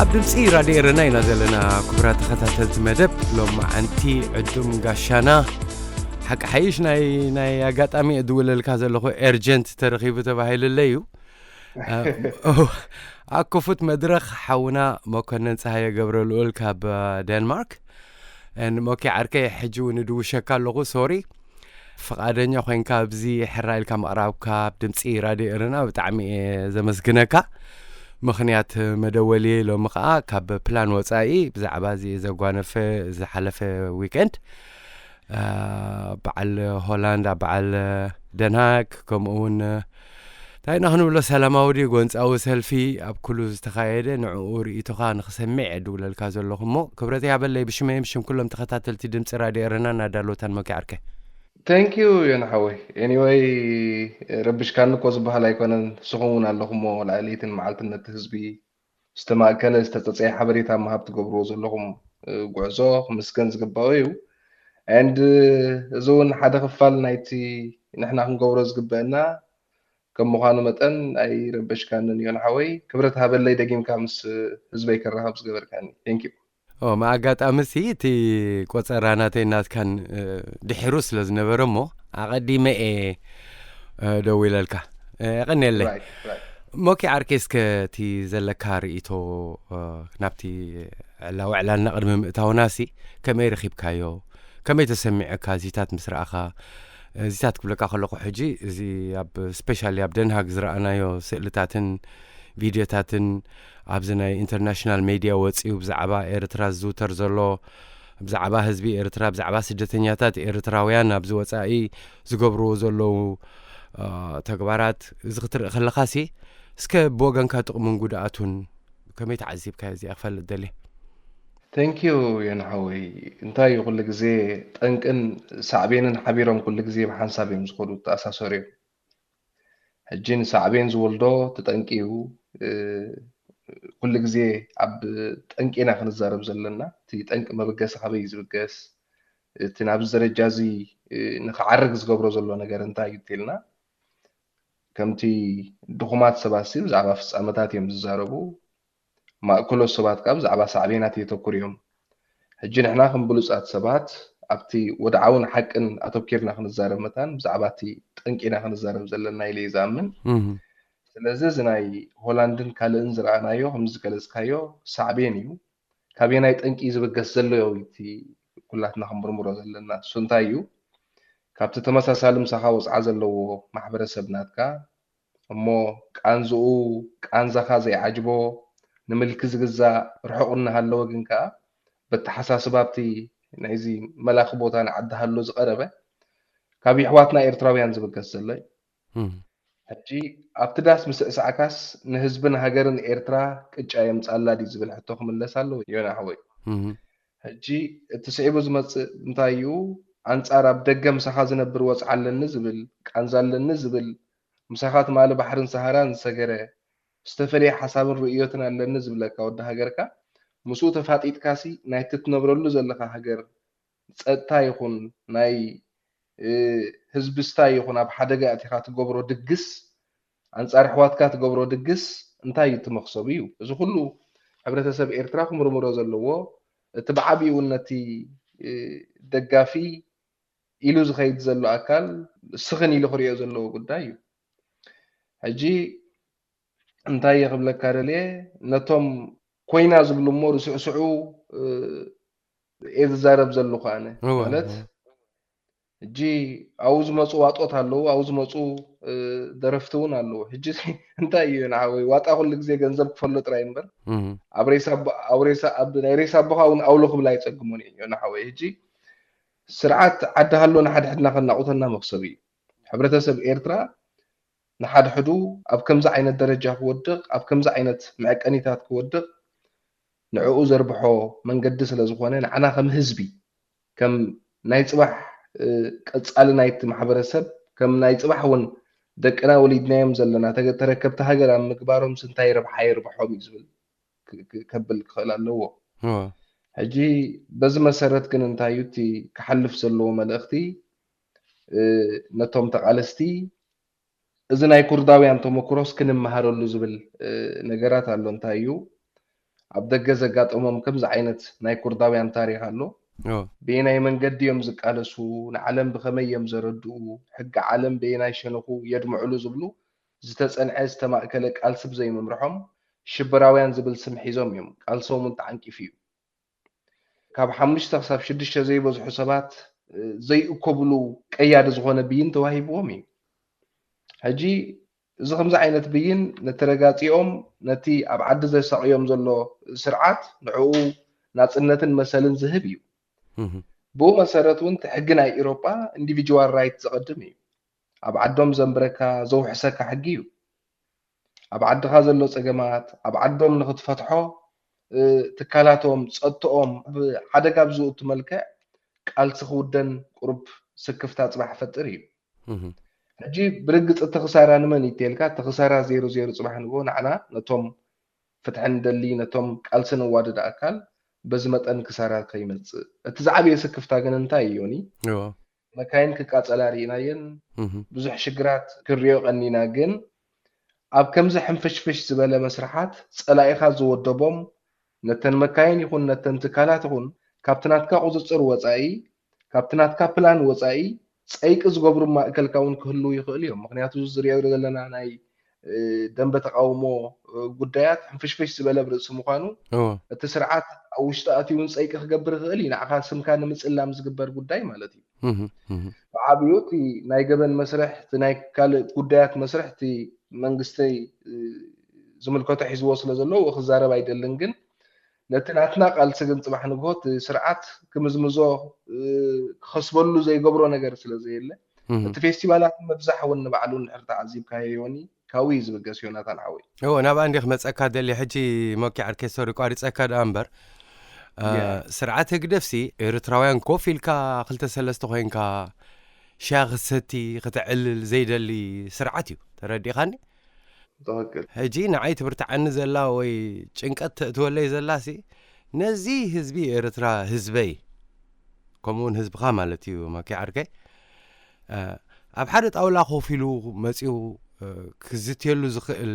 ኣብ ድምፂ ራድዮ ኤረና ኢና ዘለና፣ ክቡራት ተኸታተልቲ መደብ ሎማዓንቲ ዕዱም ጋሻና። ሓቂ ሓይሽ ናይ ናይ ኣጋጣሚ እድውለልካ ዘለኹ ኤርጀንት ተረኺቡ ተባሂሉለይ እዩ። እ፣ ኣብ ክፉት መድረኽ ሓውና መኮነን ፀሃየ ገብረ ልኡል ካብ፣ እ፣ ዴንማርክ። ን ሞኬ ዓርከይ፣ ሕጂ እውን እድውሸካ ኣለኹ፣ ሶሪ። ፍቓደኛ ኮይንካ ኣብዚ ሕራ ኢልካ ምቕራብካ ኣብ ድምፂ ራድዮ ኤረና ብጣዕሚ እየ ዘመስግነካ። ምኽንያት መደወሊ ሎሚ ከዓ ካብ ፕላን ወፃኢ ብዛዕባ እዚ ዘጓነፈ ዝሓለፈ ዊኬንድ፣ አ፣ በዓል ሆላንድ ኣብ በዓል ደንሃግ፣ ከምኡ እውን እንታይ ኢና ክንብሎ፣ ሰላማዊ ድዩ ጎንፃዊ ሰልፊ ኣብ ኩሉ ዝተኻየደ፣ ንዕኡ ርእይቶኻ ንኽሰምዕ እየ ድውለልካ ዘለኹ። እሞ ክብረት ይሃበለይ፣ ብሽመይ ብሽም ኩሎም ተኸታተልቲ ድምፂ ራድዮ ኤረናን ኣዳለውታን ሞኪ ዓርከይ። Thank you ዮና ሓወይ። Anyway፣ ረብሽካኒ እኮ ዝበሃል ኣይኮነን። ንስኹም እውን ኣለኹሞ፣ ልዕሊ ለይትን መዓልትን ነቲ ህዝቢ ዝተማእከለ ዝተጸጸየ ሓበሬታ ምሃብ ትገብርዎ ዘለኹም፣ እ፣ ጉዕዞ ክምስገን ዝግባኦ እዩ። And፣ እ፣ እዚ እውን ሓደ ክፋል ናይቲ ንሕና ክንገብሮ ዝግበአና ከም ምዃኑ መጠን ኣይረበሽካንን ዮና ሓወይ። ክብረት ሃበለይ ደጊምካ ምስ ህዝበይ ከራኸብ ዝገበርካኒ። Thank you። ኦ፣ መኣጋጣሚ ሲ እቲ ቆጸራ ናተይ ናትካን፣ እ፣ ድሒሩ ስለ ዝነበረ እሞ ኣቐዲመ እየ፣ እ፣ ደዊለልካ። እ፣ የቐንየለይ። Right, right። ሞኪ ዓርከይ፣ እስከ እቲ ዘለካ ርእይቶ፣ እ፣ ናብቲ ዕላዊ ዕላልና ቅድሚ ምእታውና ሲ ከመይ ረኺብካዮ? ከመይ ተሰሚዐካ እዚታት ምስ ረኣኻ? እዚታት ክብለካ ከለኹ ሕጂ እዚ ኣብ ስፔሻሊ ኣብ ደንሃግ ዝረኣናዮ ስእልታትን ቪድዮታትን ኣብዚ ናይ ኢንተርናሽናል ሜድያ ወፂኡ ብዛዕባ ኤርትራ ዝዝውተር ዘሎ፣ ብዛዕባ ህዝቢ ኤርትራ፣ ብዛዕባ ስደተኛታት ኤርትራውያን ኣብዚ ወፃኢ ዝገብርዎ ዘለዉ፣ አ፣ ተግባራት እዚ ክትርኢ ከለኻሲ እስከ ብወገንካ ጥቕሙን ጉድኣቱን ከመይ ተዓዚብካዮ እዚኣ ክፈልጥ ደልየ። Thank you ዮና ሓወይ። እንታይ እዩ ኩሉ ግዜ ጠንቅን ሳዕቤንን ሓቢሮም ኩሉ ግዜ ብሓንሳብ እዮም ዝኸዱ፣ ተኣሳሰሩ እዮም። ሕጂ ንሳዕቤን ዝወልዶ እቲ ጠንቂ እዩ። እ፣ ኩሉ ግዜ ኣብ ጠንቂ ኢና ክንዛረብ ዘለና። እቲ ጠንቂ መበገሲ ካበይ እዩ ዝብገስ? እቲ ናብዚ ደረጃ እዚ፣ እ፣ ንኽዓርግ ዝገብሮ ዘሎ ነገር እንታይ እዩ እንተኢልና፣ ከምቲ ድኹማት ሰባት ሲ ብዛዕባ ፍጻመታት እዮም ዝዛረቡ፣ ማእከሎት ሰባት ከኣ ብዛዕባ ሳዕቤናት የተኩሩ እዮም። ሕጂ ንሕና ከም ብሉጻት ሰባት ኣብቲ ወድዓውን ሓቅን ኣተኪርና ክንዛረብ መታን ብዛዕባ እቲ ጠንቂ ኢና ክንዛረብ ዘለና ኢለ እየ ዝኣምን። እህ። ስለዚ እዚ ናይ ሆላንድን ካልእን ዝረኣናዮ ከምዚ ዝገለጽካዮ ሳዕቤን እዩ። ካበየናይ ጠንቂ እዩ ዝብገስ ዘሎ እዩ እቲ ኩላትና ክንምርምሮ ዘለና። እሱ እንታይ እዩ? ካብቲ ተመሳሳሊ ምሳኻ ወጽዓ ዘለዎ ማሕበረሰብ ናትካ እሞ ቃንዝኡ ቃንዛኻ ዘይዓጅቦ፣ ንምልኪ ዝግዛእ ርሑቕ እናሃለወ ግን ከኣ በተሓሳስባ ኣብቲ ናይዚ መላኺ ቦታ ንዓዲ ሃሎ ዝቐረበ ካብ የሕዋትና ኤርትራውያን ዝብገስ ዘሎ እዩ። እም። ሕጂ ኣብቲ ዳስ ምስዕሳዕካስ ንህዝብን ሃገርን ኤርትራ ቅጫ የምጻላ ድዩ ዝብል ሕቶ ክምለስ ኣለዎ ዮና ሓወይ። እም። ሕጂ እቲ ስዒቡ ዝመጽእ እንታይ እዩ? ኣንጻር ኣብ ደገ ምሳኻ ዝነብር ወጽዓ ኣለኒ ዝብል፣ ቃንዛ ኣለኒ ዝብል፣ ምሳኻ ትማሊ ባሕርን ሰሃራን ዝሰገረ፣ ዝተፈለየ ሓሳብን ርእዮትን ኣለኒ ዝብለካ ወዲ ሃገርካ፣ ምስኡ ተፋጢጥካሲ ናይቲ ትነብረሉ ዘለኻ ሃገር ጸጥታ ይኹን ናይ፣ እ፣ ህዝቢ ስታይ ይኹን ኣብ ሓደጋ ኣእቲኻ ትገብሮ ድግስ፣ ኣንጻር ኣሕዋትካ ትገብሮ ድግስ እንታይ እዩ እቲ መኽሰቡ እዩ? እዚ ኩሉ ሕብረተሰብ ኤርትራ ክምርምሮ ዘለዎ፣ እቲ ብዓቢኡ ነቲ፣ እ፣ ደጋፊ ኢሉ ዝኸይድ ዘሎ ኣካል ስኽን ኢሉ ክርእዮ ዘለዎ ጉዳይ እዩ። ሕጂ እንታይ እየ ክብለካ ደልየ፣ ነቶም ኮይና ዝብሉ እሞ ርስዕስዑ፣ እ፣ እየ ዝዛረብ ዘለኹ ኣነ። እወ፣ ማለት እወ። ሕጂ ኣብኡ ዝመፁ ዋጦት ኣለዉ፣ ኣብኡ ዝመፁ፣ እ፣ ደረፍቲ እውን ኣለዉ። ሕጂ እንታይ እዩ ንዓወይ ዋጣ ኩሉ ግዜ ገንዘብ ክፈሎ ጥራይ እምበር እህ። ኣብ ሬሳ ኣቦ-፣ ኣብ ሬሳ፣ ኣብ ናይ ሬሳ ኣቦኻ እውን ኣውሎ ክብል ኣይፀግሞን እዩ ንዓወይ። ሕጂ ስርዓት ዓዲ ሃሎ ንሓድሕድና ከናቑተና መኽሰብ እዩ። ሕብረተሰብ ኤርትራ ንሓድሕዱ ኣብ ከምዚ ዓይነት ደረጃ ክወድቕ፣ ኣብ ከምዚ ዓይነት መዕቀኒታት ክወድቕ ንዕኡ ዘርብሖ መንገዲ ስለ ዝኾነ፣ ንዓና ከም ህዝቢ፣ ከም ናይ ጽባሕ ቀጻሊ ናይቲ ማሕበረሰብ፣ ከም ናይ ጽባሕ እውን ደቅና ወሊድናዮም ዘለና ተረከብቲ ሃገር ኣብ ምግባሮም እንታይ ረብሓ የርብሖም እዩ ዝብል ከብል ክኽእል ኣለዎ። ሕጂ በዚ መሰረት ግን እንታይ እዩ እቲ ክሓልፍ ዘለዎ መልእኽቲ? ነቶም ተቓለስቲ እዚ ናይ ኩርዳውያን ተመክሮስ ክንመሃረሉ ዝብል ነገራት ኣሎ። እንታይ እዩ ኣብ ደገ ዘጋጠሞም ከምዚ ዓይነት ናይ ኩርዳውያን ታሪኽ ኣሎ። ብየናይ መንገዲ እዮም ዝቃለሱ፣ ንዓለም ብኸመይ እዮም ዘረድኡ፣ ሕጊ ዓለም በየናይ ሸነኹ የድምዕሉ ዝብሉ ዝተጸንዐ ዝተማእከለ ቃልሲ ብዘይምምርሖም ሽበራውያን ዝብል ስም ሒዞም እዮም። ቃልሶም እውን ተዓንቂፉ እዩ። ካብ ሓሙሽተ ክሳብ ሽዱሽተ ዘይበዝሑ ሰባት ዘይእከብሉ ቀያዲ ዝኾነ ብይን ተዋሂብዎም እዩ። ሕጂ እዚ ከምዚ ዓይነት ብይን ነቲ ረጋጺኦም ነቲ ኣብ ዓዲ ዘሳቕዮም ዘሎ ስርዓት ንዕኡ ናጽነትን መሰልን ዝህብ እዩ። ብኡ መሰረት እውን እቲ ሕጊ ናይ ኢሮጳ ኢንዲቪጁዋል ራይት ዘቐድም እዩ። ኣብ ዓዶም ዘንብረካ ዘውሕሰካ ሕጊ እዩ። ኣብ ዓድኻ ዘሎ ጸገማት ኣብ ዓዶም ንኽትፈትሖ ትካላቶም ጸጥኦም ብሓደጋ ብዝእቱ መልክዕ ቃልሲ ክውደን ቁሩብ ስክፍታ ጽባሕ ፈጥር እዩ። ሕጂ ብርግጽ እቲ ክሳራ ንመን ይተልካ? እቲ ክሳራ ዜሮ ዜሮ ጽባሕ ንግሆ ንዓና ነቶም ፍትሒ ንደሊ ነቶም ቃልሲ ነዋድድ ኣካል በዚ መጠን ክሳራ ከይመጽእ። እቲ ዝዓበየ ስክፍታ ግን እንታይ እዩ ዮኒ? መካይን ክቃጸላ ርኢናየን። ብዙሕ ሽግራት ክንሪኦ ቀኒና፣ ግን ኣብ ከምዚ ሕንፍሽፍሽ ዝበለ መስርሓት ጸላኢኻ ዝወደቦም ነተን መካይን ይኹን ነተን ትካላት ይኹን ካብቲ ናትካ ቁጽጽር ወጻኢ ካብቲ ናትካ ፕላን ወጻኢ ጸይቂ ዝገብሩ ማእከልካ እውን ክህልዉ ይኽእሉ እዮም። ምክንያቱ እዚ ዝሪኦ ዘለና ናይ ደንበ ተቃውሞ ጉዳያት ሕንፍሽፍሽ ዝበለ ብርእሲ ምዃኑ እቲ ስርዓት ኣብ ውሽጢ ኣትዩ እውን ጸይቂ ክገብር ይኽእል እዩ። ንዓኻ ስምካ ንምጽላም ዝግበር ጉዳይ ማለት እዩ። ብዓብዩ እቲ ናይ ገበን መስርሕ እቲ ናይ ካልእ ጉዳያት መስርሕ እቲ መንግስተይ ዝምልከቶ ሒዝዎ ስለ ዘሎ ክዛረብ ኣይደልን፣ ግን ነቲ ናትና ቃልሲ ግን ጽባሕ ንግሆ እቲ ስርዓት ክምዝምዞ ክኸስበሉ ዘይገብሮ ነገር ስለ ዘየለ እቲ ፌስቲቫላት ምብዛሕ እውን ንባዕሉ እንድሕር ተዓዚብካዮ ዮኒ ካብኡ እዩ ዝብገስ። ዮናታን ሓወይ። እዎ ናብኣ እንዲ ክመፀካ ደሊ ሕጂ ሞኪ ዓርከይ ሶሪ ቋሪፀካ ደኣ እምበር ስርዓት ህግደፍሲ ኤርትራውያን ኮፍ ኢልካ ክልተ ሰለስተ ኮይንካ ሻሂ ክትሰቲ ክተዕልል ዘይደሊ ስርዓት እዩ። ተረዲኻኒ? ትኽክል። ሕጂ ንዓይ ትብርትዓኒ ዘላ ወይ ጭንቀት ተእትወለይ ዘላሲ ነዚ ህዝቢ ኤርትራ ህዝበይ ከምኡ እውን ህዝብኻ ማለት እዩ መኪ ዓርከይ ኣብ ሓደ ጣውላ ኮፍ ኢሉ መፂኡ ክዝትየሉ ዝኽእል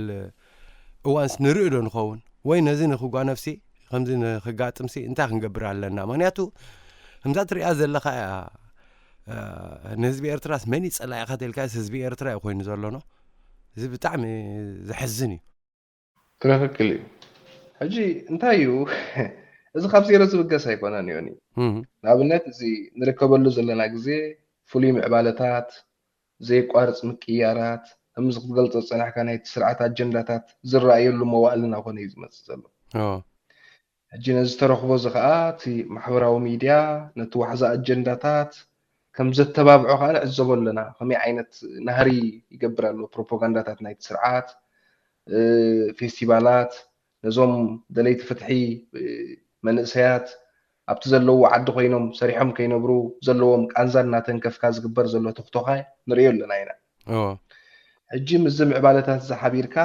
እዋንስ ንርኢ ዶ ንኸውን? ወይ ነዚ ንክጓነፍሲ ከምዚ ንክጋጥምሲ እንታይ ክንገብር ኣለና? ምክንያቱ ከምዛ ትሪኣ ዘለኻ እያ ንህዝቢ ኤርትራስ መን ይፀላኢኻ ተልካስ ህዝቢ ኤርትራ እዩ ኮይኑ ዘሎኖ። እዚ ብጣዕሚ ዘሕዝን እዩ። ትክክል እዩ። ሕጂ እንታይ እዩ እዚ ካብ ዜሮ ዝብገስ ኣይኮነን ዮኒ። ንኣብነት እዚ ንርከበሉ ዘለና ግዜ ፍሉይ ምዕባለታት፣ ዘየቋርፅ ምቅያራት፣ ከምዚ ክትገልፆ ዝፀናሕካ ናይቲ ስርዓት ኣጀንዳታት ዝረኣየሉ መዋእልና ኮነ እዩ ዝመፅእ ዘሎ። ሕጂ ነዚ ተረኽቦ እዚ ከዓ እቲ ማሕበራዊ ሚድያ ነቲ ዋሕዚ ኣጀንዳታት ከም ዘተባብዖ ከዓ ንዕዘቦ ኣለና። ከመይ ዓይነት ናህሪ ይገብር ኣሎ ፕሮፓጋንዳታት ናይቲ ስርዓት፣ ፌስቲቫላት ነዞም ደለይቲ ፍትሒ መንእሰያት ኣብቲ ዘለውዎ ዓዲ ኮይኖም ሰሪሖም ከይነብሩ ዘለዎም ቃንዛ እናተንከፍካ ዝግበር ዘሎ ትኽቶኻ ንሪኦ ኣለና ኢና። ሕጂ ምስዚ ምዕባለታት እዚ ሓቢርካ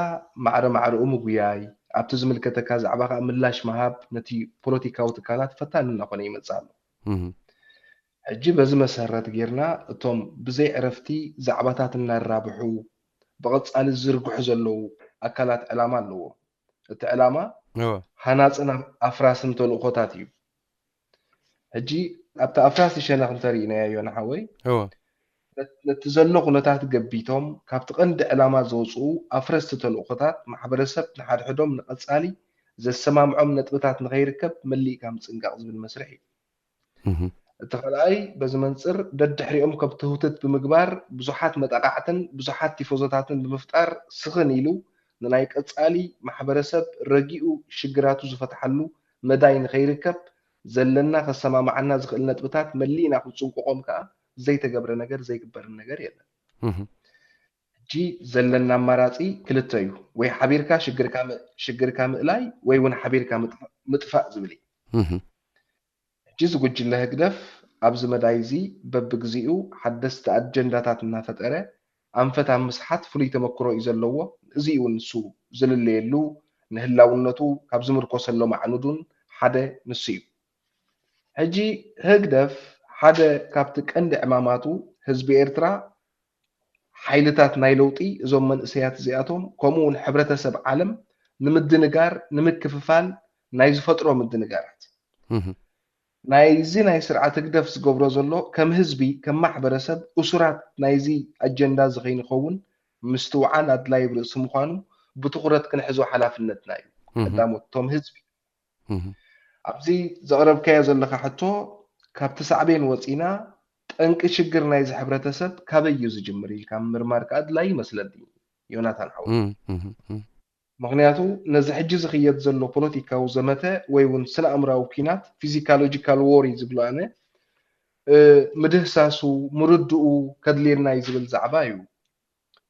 ማዕረ ማዕረኡ ምጉያይ፣ ኣብቲ ዝምልከተካ ዛዕባ ከዓ ምላሽ ምሃብ ነቲ ፖለቲካዊ ትካላት ፈታኒ እናኾነ ይመጽእ ኣሎ። ሕጂ በዚ መሰረት ጌርና እቶም ብዘይ ዕረፍቲ ዛዕባታት እናራብሑ ብቐጻሊ ዝዝርግሑ ዘለዉ ኣካላት ዕላማ ኣለዎም። እቲ ዕላማ ሃናጽን ኣፍራስን ተልእኾታት እዩ። ሕጂ ኣብቲ ኣፍራሲ ሸነኽ እንተርኢናዮ ንሓወይ ነቲ ዘሎ ኩነታት ገቢቶም ካብቲ ቀንዲ ዕላማ ዝወፅኡ ኣፍረስቲ ተልእኾታት ማሕበረሰብ ንሓድሕዶም ንቐፃሊ ዘሰማምዖም ነጥብታት ንኸይርከብ መሊእካ ምፅንቃቕ ዝብል መስርሕ እዩ። እቲ ካልኣይ በዚ መንፅር ደድሕሪኦም ከብቲ ህውትት ብምግባር ብዙሓት መጣቃዕትን ብዙሓት ቲፎዞታትን ብምፍጣር ስኽን ኢሉ ንናይ ቀፃሊ ማሕበረሰብ ረጊኡ ሽግራቱ ዝፈትሓሉ መዳይ ንኸይርከብ ዘለና ከሰማምዓና ዝኽእል ነጥብታት መሊእና ክንጽንቅቖም ከኣ ዘይተገብረ ነገር ዘይግበርን ነገር የለን። ሕጂ ዘለና ኣማራጺ ክልተ እዩ። ወይ ሓቢርካ ሽግርካ ምእላይ ወይ እውን ሓቢርካ ምጥፋእ ዝብል እዩ። ሕጂ እዚ ጉጅለ ህግደፍ ኣብዚ መዳይ እዚ በብግዚኡ ሓደስቲ ኣጀንዳታት እናፈጠረ ኣንፈት ኣብ ምስሓት ፍሉይ ተመክሮ እዩ ዘለዎ። እዚ እውን ንሱ ዝልለየሉ ንህላውነቱ ካብ ዝምርኮሰሎም ኣዕኑዱን ሓደ ንሱ እዩ። ሕጂ ህግደፍ ሓደ ካብቲ ቀንዲ ዕማማቱ ህዝቢ ኤርትራ ሓይልታት ናይ ለውጢ እዞም መንእሰያት እዚኣቶም ከምኡ እውን ሕብረተሰብ ዓለም ንምድንጋር ንምክፍፋል ናይ ዝፈጥሮ ምድንጋራት ናይዚ ናይ ስርዓት ህግደፍ ዝገብሮ ዘሎ ከም ህዝቢ ከም ማሕበረሰብ እሱራት ናይዚ ኣጀንዳ እዚ ከይንኸውን ምስትውዓል ኣድላይ ርእሲ ምዃኑ ብትኹረት ክንሕዞ ሓላፍነትና እዩ። ቀዳሞት እቶም ህዝቢ ኣብዚ ዘቕረብካዮ ዘለኻ ሕቶ ካብቲ ሳዕቤን ወፂና ጠንቂ ሽግር ናይዚ ሕብረተሰብ ካበይ እዩ ዝጅምር ኢልካ ምርማር ከዓ ኣድላይ ይመስለኒ ዮናታን ሓወ። ምኽንያቱ ነዚ ሕጂ ዝኽየድ ዘሎ ፖለቲካዊ ዘመተ ወይ እውን ስነ ኣእምራዊ ኲናት ፊዚካሎጂካል ዎር እዩ ዝብሎ ኣነ ምድህሳሱ ምርድኡ ከድልየና እዩ ዝብል ዛዕባ እዩ።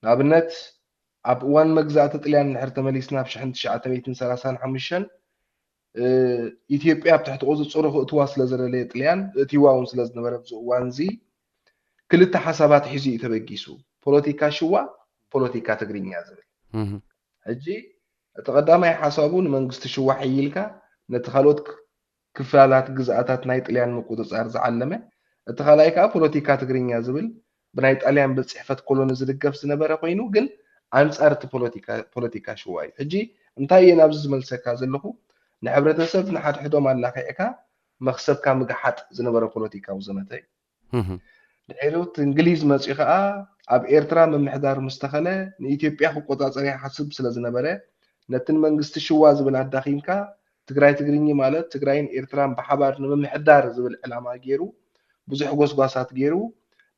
ንኣብነት ኣብ እዋን መግዛእቲ ጥልያን እንድሕር ተመሊስና ኣብ ሽሕን ትሽዓተ ሚእትን ሰላሳን ሓሙሽተን ኢትዮጵያ ኣብ ትሕቲ ቁፅፅሩ ክእትዋ ስለ ዝደለየ ጥልያን እትዋ እውን ስለ ዝነበረ ኣብዚ እዋን እዚ ክልተ ሓሳባት ሒዙ እዩ ተበጊሱ። ፖለቲካ ሽዋ፣ ፖለቲካ ትግርኛ ዝብል። ሕጂ እቲ ቀዳማይ ሓሳቡ ንመንግስቲ ሽዋ ሕይልካ ነቲ ካልኦት ክፍላላት ግዝኣታት ናይ ጥልያን ምቁፅፃር ዝዓለመ፣ እቲ ካልኣይ ከዓ ፖለቲካ ትግርኛ ዝብል ብናይ ጣልያን ቤት ፅሕፈት ኮሎኒ ዝድገፍ ዝነበረ ኮይኑ ግን ኣንፃር እቲ ፖለቲካ ሽዋ እዩ። ሕጂ እንታይ እየ ናብዚ ዝመልሰካ ዘለኹ ንሕብረተሰብ ንሓድሕዶም ኣላኺዕካ መኽሰብካ ምግሓጥ ዝነበረ ፖለቲካዊ ዘመተ እዩ። ድሕሪኡ እቲ እንግሊዝ መፂኡ ከዓ ኣብ ኤርትራ ምምሕዳር ምስ ተኸለ ንኢትዮጵያ ክቆፃፀር ይሓስብ ስለ ዝነበረ ነቲ ንመንግስቲ ሽዋ ዝብል ኣዳኺምካ ትግራይ ትግርኚ ማለት ትግራይን ኤርትራን ብሓባር ንምምሕዳር ዝብል ዕላማ ገይሩ ብዙሕ ጎስጓሳት ገይሩ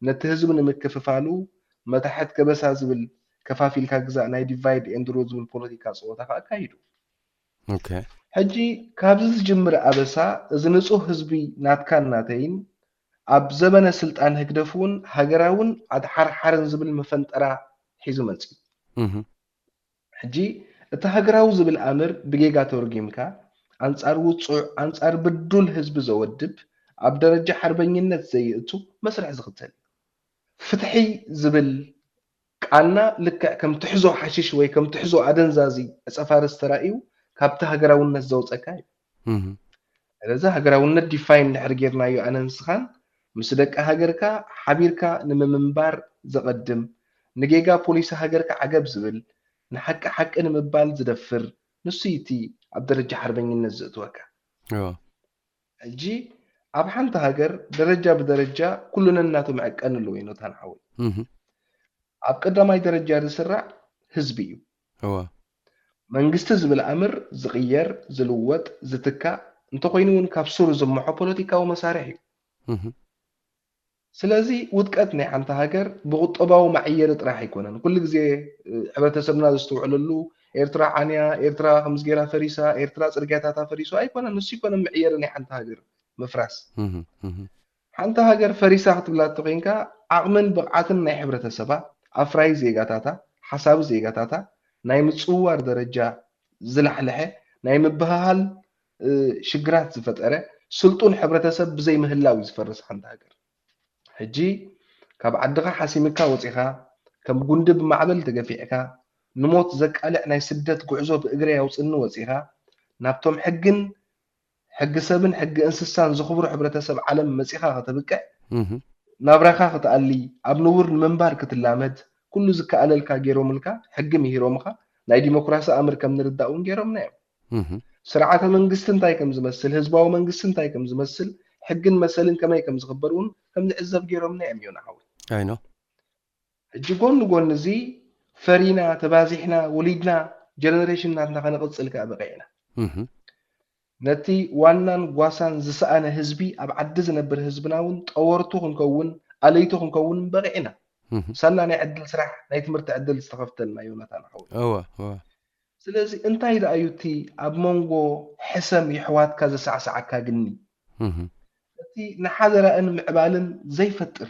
ነቲ ህዝቢ ንምክፍፋሉ መታሕት ከበሳ ዝብል ከፋፊልካ ግዛእ ናይ ዲቫይድ ኤንድ ሩል ዝብል ፖለቲካ ፀወታ ከዓ ኣካይዱ። ሕጂ ካብዚ ዝጅምር ኣበሳ እዚ ንፁህ ህዝቢ ናትካን ናተይን ኣብ ዘበነ ስልጣን ህግደፍ እውን ሃገራውን ኣድሓርሓርን ዝብል መፈንጠራ ሒዙ መፂኡ። ሕጂ እቲ ሃገራዊ ዝብል ኣምር ብጌጋ ተርጒምካ ኣንፃር ውፁዕ ኣንፃር ብዱል ህዝቢ ዘወድብ ኣብ ደረጃ ሓርበኝነት ዘየእቱ መስርሕ ዝኽተል እዩ። ፍትሒ ዝብል ቃና ልክዕ ከም ትሕዞ ሓሽሽ ወይ ከም ትሕዞ ኣደንዛዚ ዕፀፋርስ ተራእዩ ካብቲ ሃገራውነት ዘውፀካ እዩ። ስለዚ ሃገራውነት ዲፋይን እንድሕር ጌርናዮ ኣነ ንስኻን ምስ ደቂ ሃገርካ ሓቢርካ ንምምንባር ዘቐድም ንጌጋ ፖሊሲ ሃገርካ ዓገብ ዝብል ንሓቂ ሓቂ ንምባል ዝደፍር ንሱ እዩ እቲ ኣብ ደረጃ ሓርበኝነት ዘእትወካ። ሕጂ ኣብ ሓንቲ ሃገር ደረጃ ብደረጃ ኩሉ ነናቱ መዐቀኒ ኣለዎ ዮናታን ሓወይ። ኣብ ቀዳማይ ደረጃ ዝስራዕ ህዝቢ እዩ። መንግስቲ ዝብል ኣምር ዝቕየር ዝልወጥ ዝትካእ እንተኾይኑ እውን ካብ ሱር ዝምሖ ፖለቲካዊ መሳርሒ እዩ። ስለዚ ውድቀት ናይ ሓንቲ ሃገር ብቁጠባዊ መዐየሪ ጥራሕ ኣይኮነን። ኩሉ ግዜ ሕብረተሰብና ዘስተውዕለሉ ኤርትራ ዓንያ፣ ኤርትራ ከምዚ ገይራ ፈሪሳ፣ ኤርትራ ፅርግያታታ ፈሪሱ ኣይኮነን። ንሱ ኣይኮነን መዐየሪ ናይ ሓንቲ ሃገር ምፍራስ። ሓንቲ ሃገር ፈሪሳ ክትብላ እንተኮይንካ ዓቕምን ብቕዓትን ናይ ሕብረተሰባ፣ ኣፍራዪ ዜጋታታ፣ ሓሳቢ ዜጋታታ ናይ ምፅውዋር ደረጃ ዝላሕለሐ፣ ናይ ምብህሃል ሽግራት ዝፈጠረ፣ ስልጡን ሕብረተሰብ ብዘይምህላው እዩ ዝፈርስ ሓንቲ ሃገር። ሕጂ ካብ ዓድኻ ሓሲምካ ወፂኻ፣ ከም ጉንዲ ብማዕበል ተገፊዕካ፣ ንሞት ዘቃልዕ ናይ ስደት ጉዕዞ ብእግረይ ኣውፅኒ ወፂኻ፣ ናብቶም ሕግን ሕጊ ሰብን ሕጊ እንስሳን ዝኽብሩ ሕብረተሰብ ዓለም መፂኻ ከተብቅዕ፣ ናብራኻ ክትኣሊ፣ ኣብ ንቡር ንምንባር ክትላመድ፣ ኩሉ ዝከኣለልካ ገይሮምልካ፣ ሕጊ ምሂሮምኻ፣ ናይ ዲሞክራሲ ኣምር ከም ንርዳእ እውን ገይሮምና እዮም። ስርዓተ መንግስቲ እንታይ ከም ዝመስል፣ ህዝባዊ መንግስቲ እንታይ ከም ዝመስል፣ ሕግን መሰልን ከመይ ከም ዝኽበር እውን ከም ንዕዘብ ገይሮምና እዮም ዮና ሓወይ። ኣይኖ ሕጂ ጎኒ ጎኒ እዚ ፈሪና፣ ተባዚሕና፣ ወሊድና፣ ጀነሬሽን ናትና ከነቕጽል ከኣ በቒዕና። ነቲ ዋናን ጓሳን ዝሰኣነ ህዝቢ ኣብ ዓዲ ዝነብር ህዝብና እውን ጠወርቱ ክንከውን ኣለይቱ ክንከውን በቒዕና። ሳላ ናይ ዕድል ስራሕ ናይ ትምህርቲ ዕድል ዝተኸፍተልና ዮናታን ሓወይ። እወ እወ ስለዚ እንታይ ደኣ እዩ እቲ ኣብ መንጎ ሕሰም የሕዋትካ ዘሳዕስዓካ ግኒ? እቲ ንሓደራእን ምዕባልን ዘይፈጥር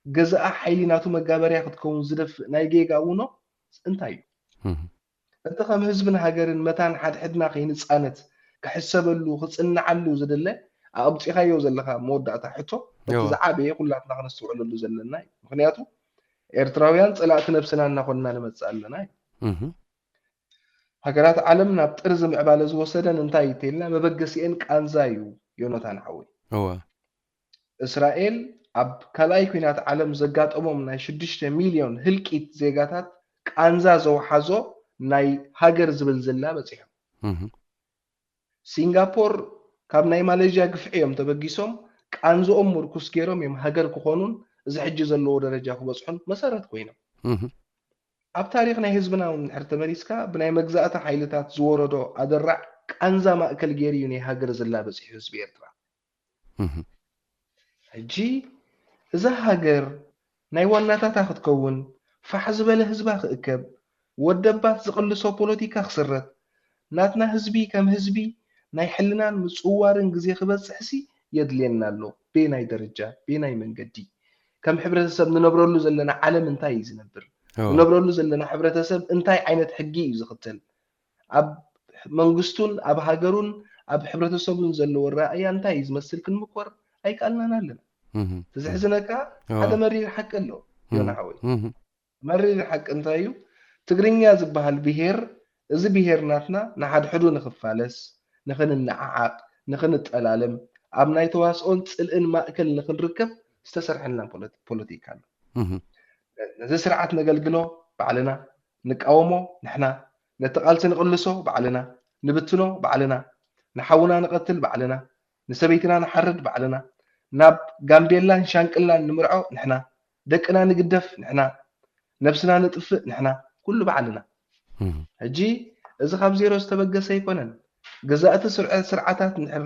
ገዛኣ ሓይሊ ናቱ መጋበርያ ክትከውን ዝደፍእ ናይ ጌጋ ውኖ እንታይ እዩ? እቲ ከም ህዝብን ሃገርን መታን ሓድሕድና ከይንጻነት ክሕሰበሉ ክጽንዓሉ ዝድለ ኣቕብጺኻዮ ዘለኻ መወዳእታ ሕቶ እቲ ዝዓበየ ኩላትና ክነስተውዕለሉ ዘለና እዩ። ምክንያቱ ኤርትራውያን ጸላእቲ ነብስና እናኾንና ንመጽእ ኣለና እዩ። ሃገራት ዓለም ናብ ጥርዚ ምዕባለ ዝወሰደን እንታይ እዩ ተልና መበገሲኤን ቃንዛ እዩ። ዮኖታን ሓወይ እወ እስራኤል ኣብ ካልኣይ ኲናት ዓለም ዘጋጠሞም ናይ ሽዱሽተ ሚልዮን ህልቂት ዜጋታት ቃንዛ ዘውሓዞ ናይ ሃገር ዝብል ዝላ በፂሖም። ሲንጋፖር ካብ ናይ ማሌዥያ ግፍዒ እዮም ተበጊሶም ቃንዝኦም ምርኩስ ገይሮም እዮም ሃገር ክኾኑን እዚ ሕጂ ዘለዎ ደረጃ ክበፅሑን መሰረት ኮይኖም። ኣብ ታሪኽ ናይ ህዝብና እውን ድሕር ተመሊስካ ብናይ መግዛእቲ ሓይልታት ዝወረዶ ኣደራዕ ቃንዛ ማእከል ገይሩ እዩ ናይ ሃገር ዝላ በፂሑ ህዝቢ ኤርትራ። ሕጂ እዛ ሃገር ናይ ዋናታታ ክትከውን ፋሕ ዝበለ ህዝባ ክእከብ ወደባት ዝቕልሶ ፖለቲካ ክስረት ናትና ህዝቢ ከም ህዝቢ ናይ ሕልናን ምጽውዋርን ግዜ ክበጽሕሲ የድልየና ኣሎ። ቤናይ ደረጃ ቤናይ መንገዲ ከም ሕብረተሰብ ንነብረሉ ዘለና ዓለም እንታይ እዩ ዝነብር? ንነብረሉ ዘለና ሕብረተሰብ እንታይ ዓይነት ሕጊ እዩ ዝኽተል? ኣብ መንግስቱን ኣብ ሃገሩን ኣብ ሕብረተሰቡን ዘለዎ ኣረኣእያ እንታይ እዩ ዝመስል ክንምኮር ኣይከኣልናን ኣለና። እቲ ዘሕዝነካ ሓደ መሪር ሓቂ ኣሎ ዮና ሓወይ። መሪር ሓቂ እንታይ እዩ? ትግርኛ ዝበሃል ብሄር እዚ ብሄር ናትና ንሓድሕዱ ንኽፋለስ፣ ንኽንነዓዓቕ፣ ንኽንጠላለም፣ ኣብ ናይ ተዋስኦን ጽልእን ማእከል ንኽንርከብ ዝተሰርሐልና ፖለቲካ ኣሎ። ነዚ ስርዓት ነገልግሎ ባዕልና፣ ንቃወሞ ንሕና፣ ነቲ ቃልሲ ንቕልሶ ባዕልና፣ ንብትኖ ባዕልና፣ ንሓውና ንቐትል ባዕልና፣ ንሰበይትና ንሓርድ ባዕልና፣ ናብ ጋምቤላን ሻንቅላን ንምርዖ ንሕና፣ ደቅና ንግደፍ ንሕና፣ ነብስና ንጥፍእ ንሕና፣ ኩሉ ባዕልና። ሕጂ እዚ ካብ ዜሮ ዝተበገሰ ኣይኮነን። ገዛእቲ ስርዓታት ንድሕር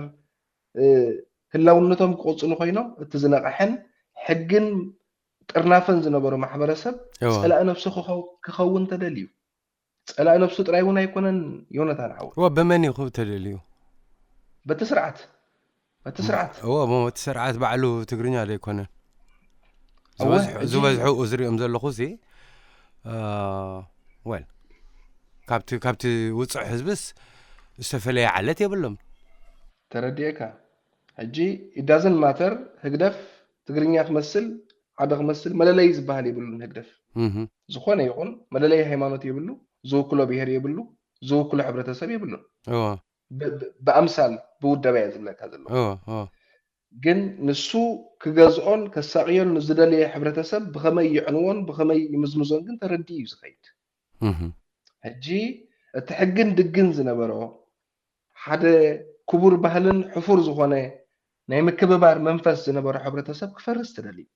ህላውነቶም ክቕጽሉ ኮይኖም እቲ ዝነቕሐን ሕግን ጥርናፈን ዝነበሮ ማሕበረሰብ ጸላኢ ነብሱ ክኸውን ተደልዩ ጸላኢ ነብሱ ጥራይ እውን ኣይኮነን። ዮነታን ሓወይ እወ በመን እዩ ክብ ተደልዩ? በቲ ስርዓት በቲ ስርዓት እወ እሞ እቲ ስርዓት ባዕሉ ትግርኛ ዶ ኣይኮነን? ዝበዝሑ እዚኦም ዘለኹ ሲ ወል ካብቲ ካብቲ ውፅዕ ህዝብስ ዝተፈለየ ዓለት የብሎም። ተረዲኤካ። ሕጂ ኢዳዝን ማተር ህግደፍ ትግርኛ ክመስል ዓደ ክመስል መለለይ ዝበሃል የብሉን። ህግደፍ ዝኾነ ይኹን መለለይ ሃይማኖት የብሉ፣ ዝውክሎ ብሄር የብሉ፣ ዝውክሎ ሕብረተሰብ የብሉን። ብኣምሳል ብውደባ እየ ዝብለካ ዘሎ። ግን ንሱ ክገዝኦን ከሳቕዮን ንዝደለየ ሕብረተሰብ ብኸመይ ይዕንዎን ብኸመይ ይምዝምዞን ግን ተረዲኡ እዩ ዝኸይድ። ሕጂ እቲ ሕግን ድግን ዝነበሮ ሓደ ክቡር ባህልን ሕፉር ዝኾነ ናይ ምክብባር መንፈስ ዝነበሮ ሕብረተሰብ ክፈርስ ተደልዩ።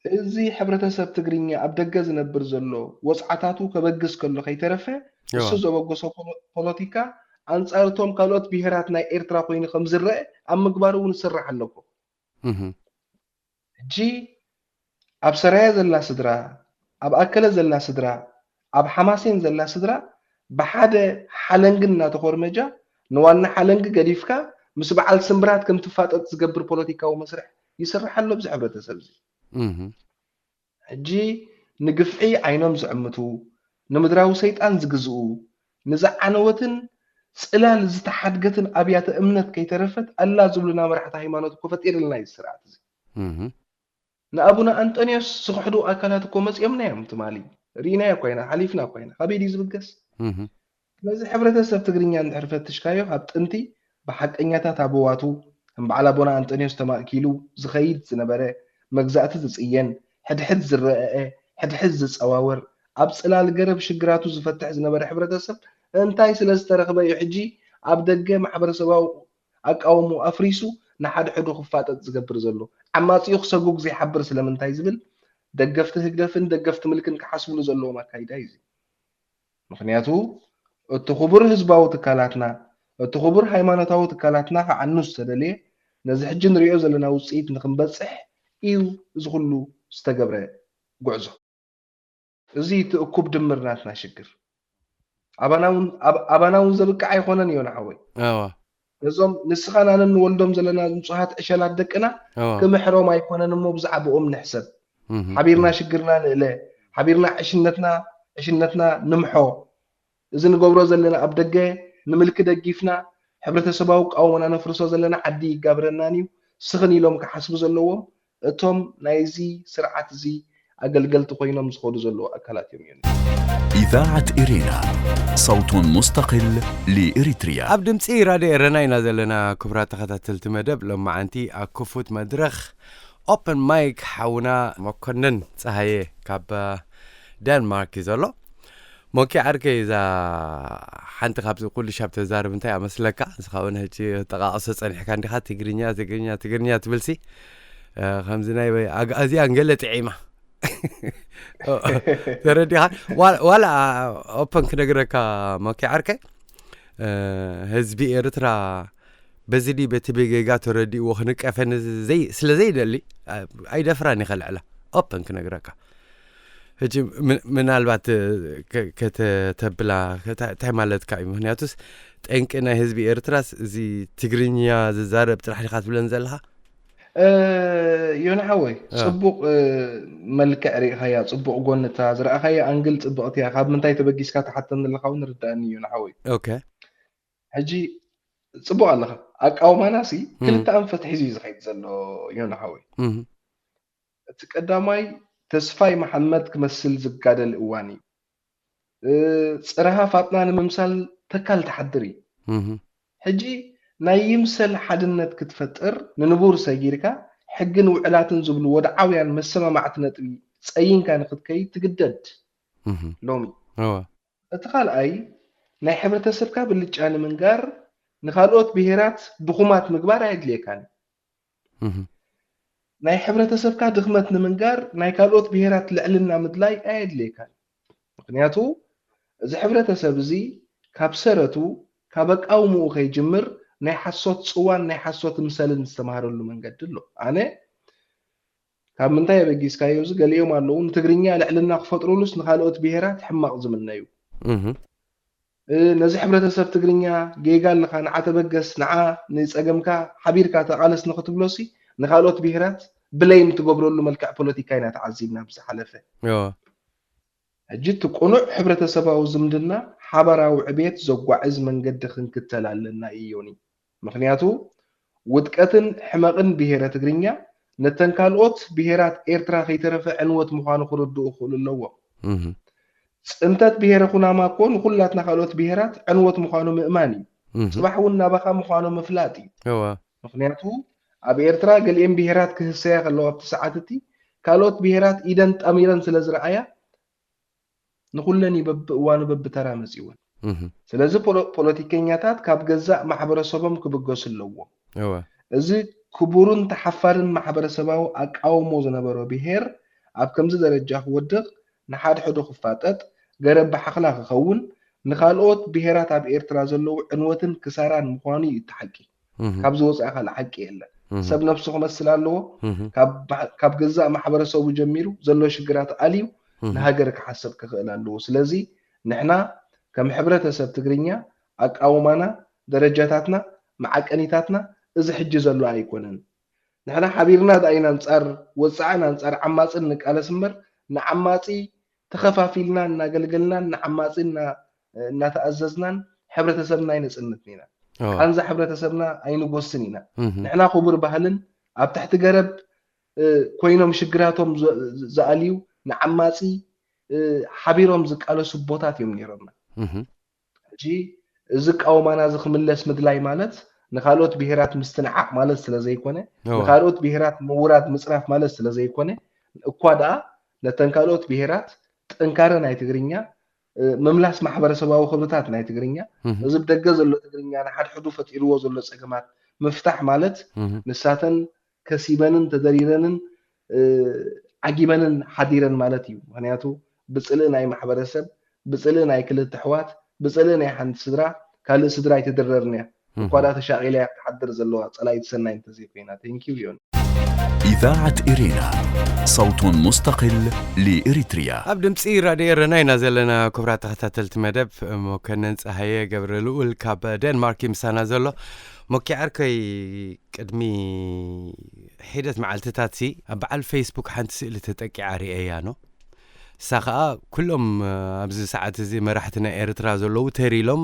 እዚ ሕብረተሰብ ትግርኛ ኣብ ደገ ዝነብር ዘሎ ወፅዓታቱ ከበግስ ከሎ ከይተረፈ እሱ ዘበገሶ ፖለቲካ ኣንፃር እቶም ካልኦት ብሄራት ናይ ኤርትራ ኮይኑ ከም ዝረአ ኣብ ምግባር እውን ይስራሕ ኣሎ እኮ። ሕጂ ኣብ ሰራየ ዘላ ስድራ፣ ኣብ ኣከለ ዘላ ስድራ፣ ኣብ ሓማሴን ዘላ ስድራ ብሓደ ሓለንጊ እናተኾርመጃ ንዋና ሓለንጊ ገዲፍካ ምስ በዓል ስምብራት ከም ትፋጠጥ ዝገብር ፖለቲካዊ መስርሕ ይስራሕ ኣሎ ኣብዚ ሕብረተሰብ እዚ። ሕጂ ንግፍዒ ዓይኖም ዝዕምቱ፣ ንምድራዊ ሰይጣን ዝግዝኡ፣ ንዝዓነወትን ጽላል ዝተሓድገትን ኣብያተ እምነት ከይተረፈት ኣላ ዝብሉና መራሕቲ ሃይማኖት እኮ ፈጢርልና እዩ እዚ ስርዓት እዚ። ንኣቡነ ኣንጠንዮስ ዝኽሕዱ ኣካላት እኮ መጺኦምና እዮም ትማሊ። ርኢናዮ እኳ ኢና፣ ሓሊፍና እኳ ኢና። ካበይ ድዩ ዝብገስ? ስለዚ ሕብረተሰብ ትግርኛ እንድሕር ፈትሽካዮ ካብ ጥንቲ ብሓቀኛታት ኣበዋቱ ከም በዓል ኣቦና ኣንጠንዮስ ተማእኪሉ ዝኸይድ ዝነበረ መግዛእቲ ዝጽየን ሕድሕድ ዝረአአ ሕድሕድ ዝጸዋወር ኣብ ጽላል ገረብ ሽግራቱ ዝፈትሕ ዝነበረ ሕብረተሰብ እንታይ ስለ ዝተረኽበ እዩ ሕጂ ኣብ ደገ ማሕበረሰባዊ ኣቃውምኡ ኣፍሪሱ ንሓድሕዱ ክፋጠጥ ዝገብር ዘሎ? ዓማጺኡ ክሰጉግ ዘይሓብር ስለምንታይ ዝብል ደገፍቲ ህግደፍን ደገፍቲ ምልክን ክሓስብሉ ዘለዎም ኣካይዳ እዩ። ምኽንያቱ እቲ ክቡር ህዝባዊ ትካላትና እቲ ክቡር ሃይማኖታዊ ትካላትና ክዓኑ ዝተደልየ ነዚ ሕጂ ንሪኦ ዘለና ውፅኢት ንክንበፅሕ እዩ እዚ ኩሉ ዝተገብረ ጉዕዞ። እዚ እቲ እኩብ ድምር ናትና ሽግር ኣባና እውን ዘብቅዕ ኣይኮነን እዩ ንሓወይ። ነዞም ንስኻን ኣነን ንወልዶም ዘለና ንጹሃት ዕሸላት ደቅና ክምሕሮም ኣይኮነን እሞ ብዛዕባኦም ንሕሰብ። ሓቢርና ሽግርና ንእለ፣ ሓቢርና ዕሽነትና ዕሽነትና ንምሖ። እዚ ንገብሮ ዘለና ኣብ ደገ ንምልኪ ደጊፍና ሕብረተሰባዊ ቃውሞና ነፍርሶ ዘለና ዓዲ ይጋብረናን እዩ። ስኽን ኢሎም ክሓስቡ ዘለዎም እቶም ናይዚ ስርዓት እዚ ኣገልገልቲ ኮይኖም ዝኸዱ ዘለዉ ኣካላት እዮም። إذاعة إرينا، صوت مستقل لإريتريا. ኣብ ድምፂ ራድዮ ኤረና ኢና ዘለና። ክቡራት ተኸታተልቲ መደብ ሎማዓንቲ ኣብ ክፉት መድረኽ ኦፕን ማይክ ሓውና መኮንን ፀሃየ ካብ ዴንማርክ እዩ ዘሎ። ሞኪ ዓርከይ፣ እዛ ሓንቲ ካብዚ ኩሉ ሻብ ተዛርብ እንታይ ኣመስለካ? ንስኻ እውን ሕጂ ጠቃቅሶ ጸኒሕካ እንዲኻ፣ ትግርኛ ትግርኛ ትግርኛ ትብልሲ። ከምዚ ናይ ኣግኣዚያን ገለ ጥዒማ ተረዲኻ። ዋላ ኦፐን ክነግረካ ሞኪ ዓርከይ፣ ህዝቢ ኤርትራ በዚ ድዩ በቲ ብጌጋ ተረዲእዎ ክንቀፈኒ ስለ ዘይደሊ ኣይደፍራን እየ ከልዕላ። ኦፐን ክነግረካ። ሕጂ ምናልባት ከተብላ እንታይ ማለትካ እዩ? ምክንያቱስ ጠንቂ ናይ ህዝቢ ኤርትራስ እዚ ትግርኛ ዝዛረብ ጥራሕ ዲኻ ትብለን ዘለኻ? ዮና ሓወይ፣ ጽቡቕ መልክዕ ርኢኻያ፣ ጽቡቕ ጎንታ ዝረኣኻያ ኣንግል ጽብቕቲ እያ። ካብ ምንታይ ተበጊስካ ትሓተኒ ዘለኻ እውን ርዳእኒ እዩ ዮና ሓወይ። ኦኬ። ሕጂ ጽቡቕ ኣለኻ። ኣቃውማና ሲ ክልተ ኣንፈት ሒዙ እዩ ዝኸይድ ዘሎ ዮና ሓወይ። እቲ ቀዳማይ ተስፋይ መሓመድ ክመስል ዝጋደል እዋን እዩ። ጽረሃ ፋጥና ንምምሳል ተካል ትሓድር እዩ። ሕጂ ናይ ይምሰል ሓድነት ክትፈጥር ንንቡር ሰጊርካ ሕግን ውዕላትን ዝብሉ ወድዓውያን መሰማማዕቲ ነጥቢ ጸይንካ ንክትከይድ ትግደድ። ሎሚ እቲ ካልኣይ ናይ ሕብረተሰብካ ብልጫ ንምንጋር ንካልኦት ብሄራት ድኹማት ምግባር ኣየድልየካን። ናይ ሕብረተሰብካ ድኽመት ንምንጋር ናይ ካልኦት ብሄራት ልዕልና ምድላይ ኣየድልየካን። ምክንያቱ እዚ ሕብረተሰብ እዚ ካብ ሰረቱ ካብ ኣቃውምኡ ከይጅምር ናይ ሓሶት ጽዋን ናይ ሓሶት ምሰልን ዝተማሃረሉ መንገዲ ኣሎ። ኣነ ካብ ምንታይ ኣበጊስካዮ እዚ ገሊኦም ኣለዉ ንትግርኛ ልዕልና ክፈጥሩሉስ ንካልኦት ብሄራት ሕማቕ ዝምነዩ። ነዚ ሕብረተሰብ ትግርኛ ጌጋ ኣለኻ፣ ንዓ ተበገስ፣ ንዓ ንጸገምካ ሓቢርካ ተቓለስ ንኽትብሎሲ ንኻልኦት ብሄራት ብለይም ትገብረሉ መልክዕ ፖለቲካ ኢና ተዓዚብና ብዝሓለፈ። ሕጂ እቲ ቅኑዕ ሕብረተሰባዊ ዝምድና ሓባራዊ ዕቤት ዘጓዕዝ መንገዲ ክንክተል ኣለና እዩ ዮኒ። ምኽንያቱ ውድቀትን ሕመቕን ብሄረ ትግርኛ ነተን ካልኦት ብሄራት ኤርትራ ከይተረፈ ዕንወት ምዃኑ ክርድኡ ክኽእሉ ኣለዎም። ጽንተት ብሄረ ኩናማ እኮ ንኹላትና ካልኦት ብሄራት ዕንወት ምዃኑ ምእማን እዩ። ጽባሕ እውን ናባኻ ምዃኑ ምፍላጥ እዩ። ምኽንያቱ ኣብ ኤርትራ ገሊኤን ብሄራት ክህሰያ ከለዋ ኣብቲ ሰዓት እቲ ካልኦት ብሄራት ኢደን ጣሚረን ስለ ዝረኣያ ንኹለን እዩ በብእዋኑ በብተራ መጺወን። ስለዚ ፖለቲከኛታት ካብ ገዛእ ማሕበረሰቦም ክብገሱ ኣለዎም። እዚ ክቡርን ተሓፋርን ማሕበረሰባዊ ኣቃውሞ ዝነበሮ ብሄር ኣብ ከምዚ ደረጃ ክወድቕ፣ ንሓድሕዱ ክፋጠጥ፣ ገረብ ብሓኽላ ክኸውን፣ ንኻልኦት ብሄራት ኣብ ኤርትራ ዘለዉ ዕንወትን ክሳራን ምዃኑ እዩ እቲ ሓቂ። ካብዚ ወፃኢ ካልእ ሓቂ የለን። ሰብ ነብሱ ክመስል ኣለዎ። ካብ ገዛእ ማሕበረሰቡ ጀሚሩ ዘሎ ሽግራት ኣልዩ ንሃገር ክሓሰብ ክኽእል ኣለዎ። ስለዚ ንሕና ከም ሕብረተሰብ ትግርኛ ኣቃውማና፣ ደረጃታትና፣ መዓቀኒታትና እዚ ሕጂ ዘሎ ኣይኮነን። ንሕና ሓቢርና ደኣ ኢና ኣንጻር ወጻዕን ኣንጻር ዓማጽን ንቃለስ እምበር ንዓማጺ ተኸፋፊልና እናገልገልናን ንዓማጺ እናተኣዘዝናን ሕብረተሰብና ኣይነጽንትን ኢና። ቃንዛ ሕብረተሰብና ኣይንጎስን ኢና። ንሕና ክቡር ባህልን ኣብ ትሕቲ ገረብ ኮይኖም ሽግራቶም ዝኣልዩ ንዓማጺ ሓቢሮም ዝቃለሱ ቦታት እዮም ነይሮምና። ሕጂ እዚ ቃውማና እዚ ክምለስ ምድላይ ማለት ንካልኦት ብሄራት ምስትንዓቕ ማለት ስለ ዘይኮነ፣ ንካልኦት ብሄራት ምውራድ ምጽራፍ ማለት ስለ ዘይኮነ፣ እኳ ደኣ ነተን ካልኦት ብሄራት ጥንካረ ናይ ትግርኛ፣ ምምላስ ማሕበረሰባዊ ክብርታት ናይ ትግርኛ፣ እዚ ብደገ ዘሎ ትግርኛ ንሓድሕዱ ፈጢርዎ ዘሎ ጸገማት ምፍታሕ ማለት ንሳተን ከሲበንን ተደሪረንን ዓጊበንን ሓዲረን ማለት እዩ። ምክንያቱ ብጽልኢ ናይ ማሕበረሰብ፣ ብጽልኢ ናይ ክልተ ኣሕዋት፣ ብጽልኢ ናይ ሓንቲ ስድራ ካልእ ስድራ ኣይትድረርን እያ። እኳ ደኣ ተሻቒላ እያ ትሓድር ዘለዋ ጸላኢት ሰናይ እንተዘይኮይና። Thank you ዮኒ። إذاعة إرينا، صوت مستقل لإريتريا. ኣብ ድምፂ ራድዮ ኤረና ኢና ዘለና። ክቡራት ተኸታተልቲ መደብ፣ መኮነን ፀሃየ ገብረ ልኡል ካብ ዴንማርክ እዩ ምሳና ዘሎ። ሞኪ ዓርከይ፣ ቅድሚ ሒደት መዓልትታት ሲ ኣብ በዓል ፌስቡክ ሓንቲ ስእሊ ተጠቂዓ ርእየያ ኖ። እሳ ኸኣ ኩሎም፣ እ፣ ኣብዚ ሰዓት እዚ መራሕቲ ናይ ኤርትራ ዘለዉ ተር ኢሎም፣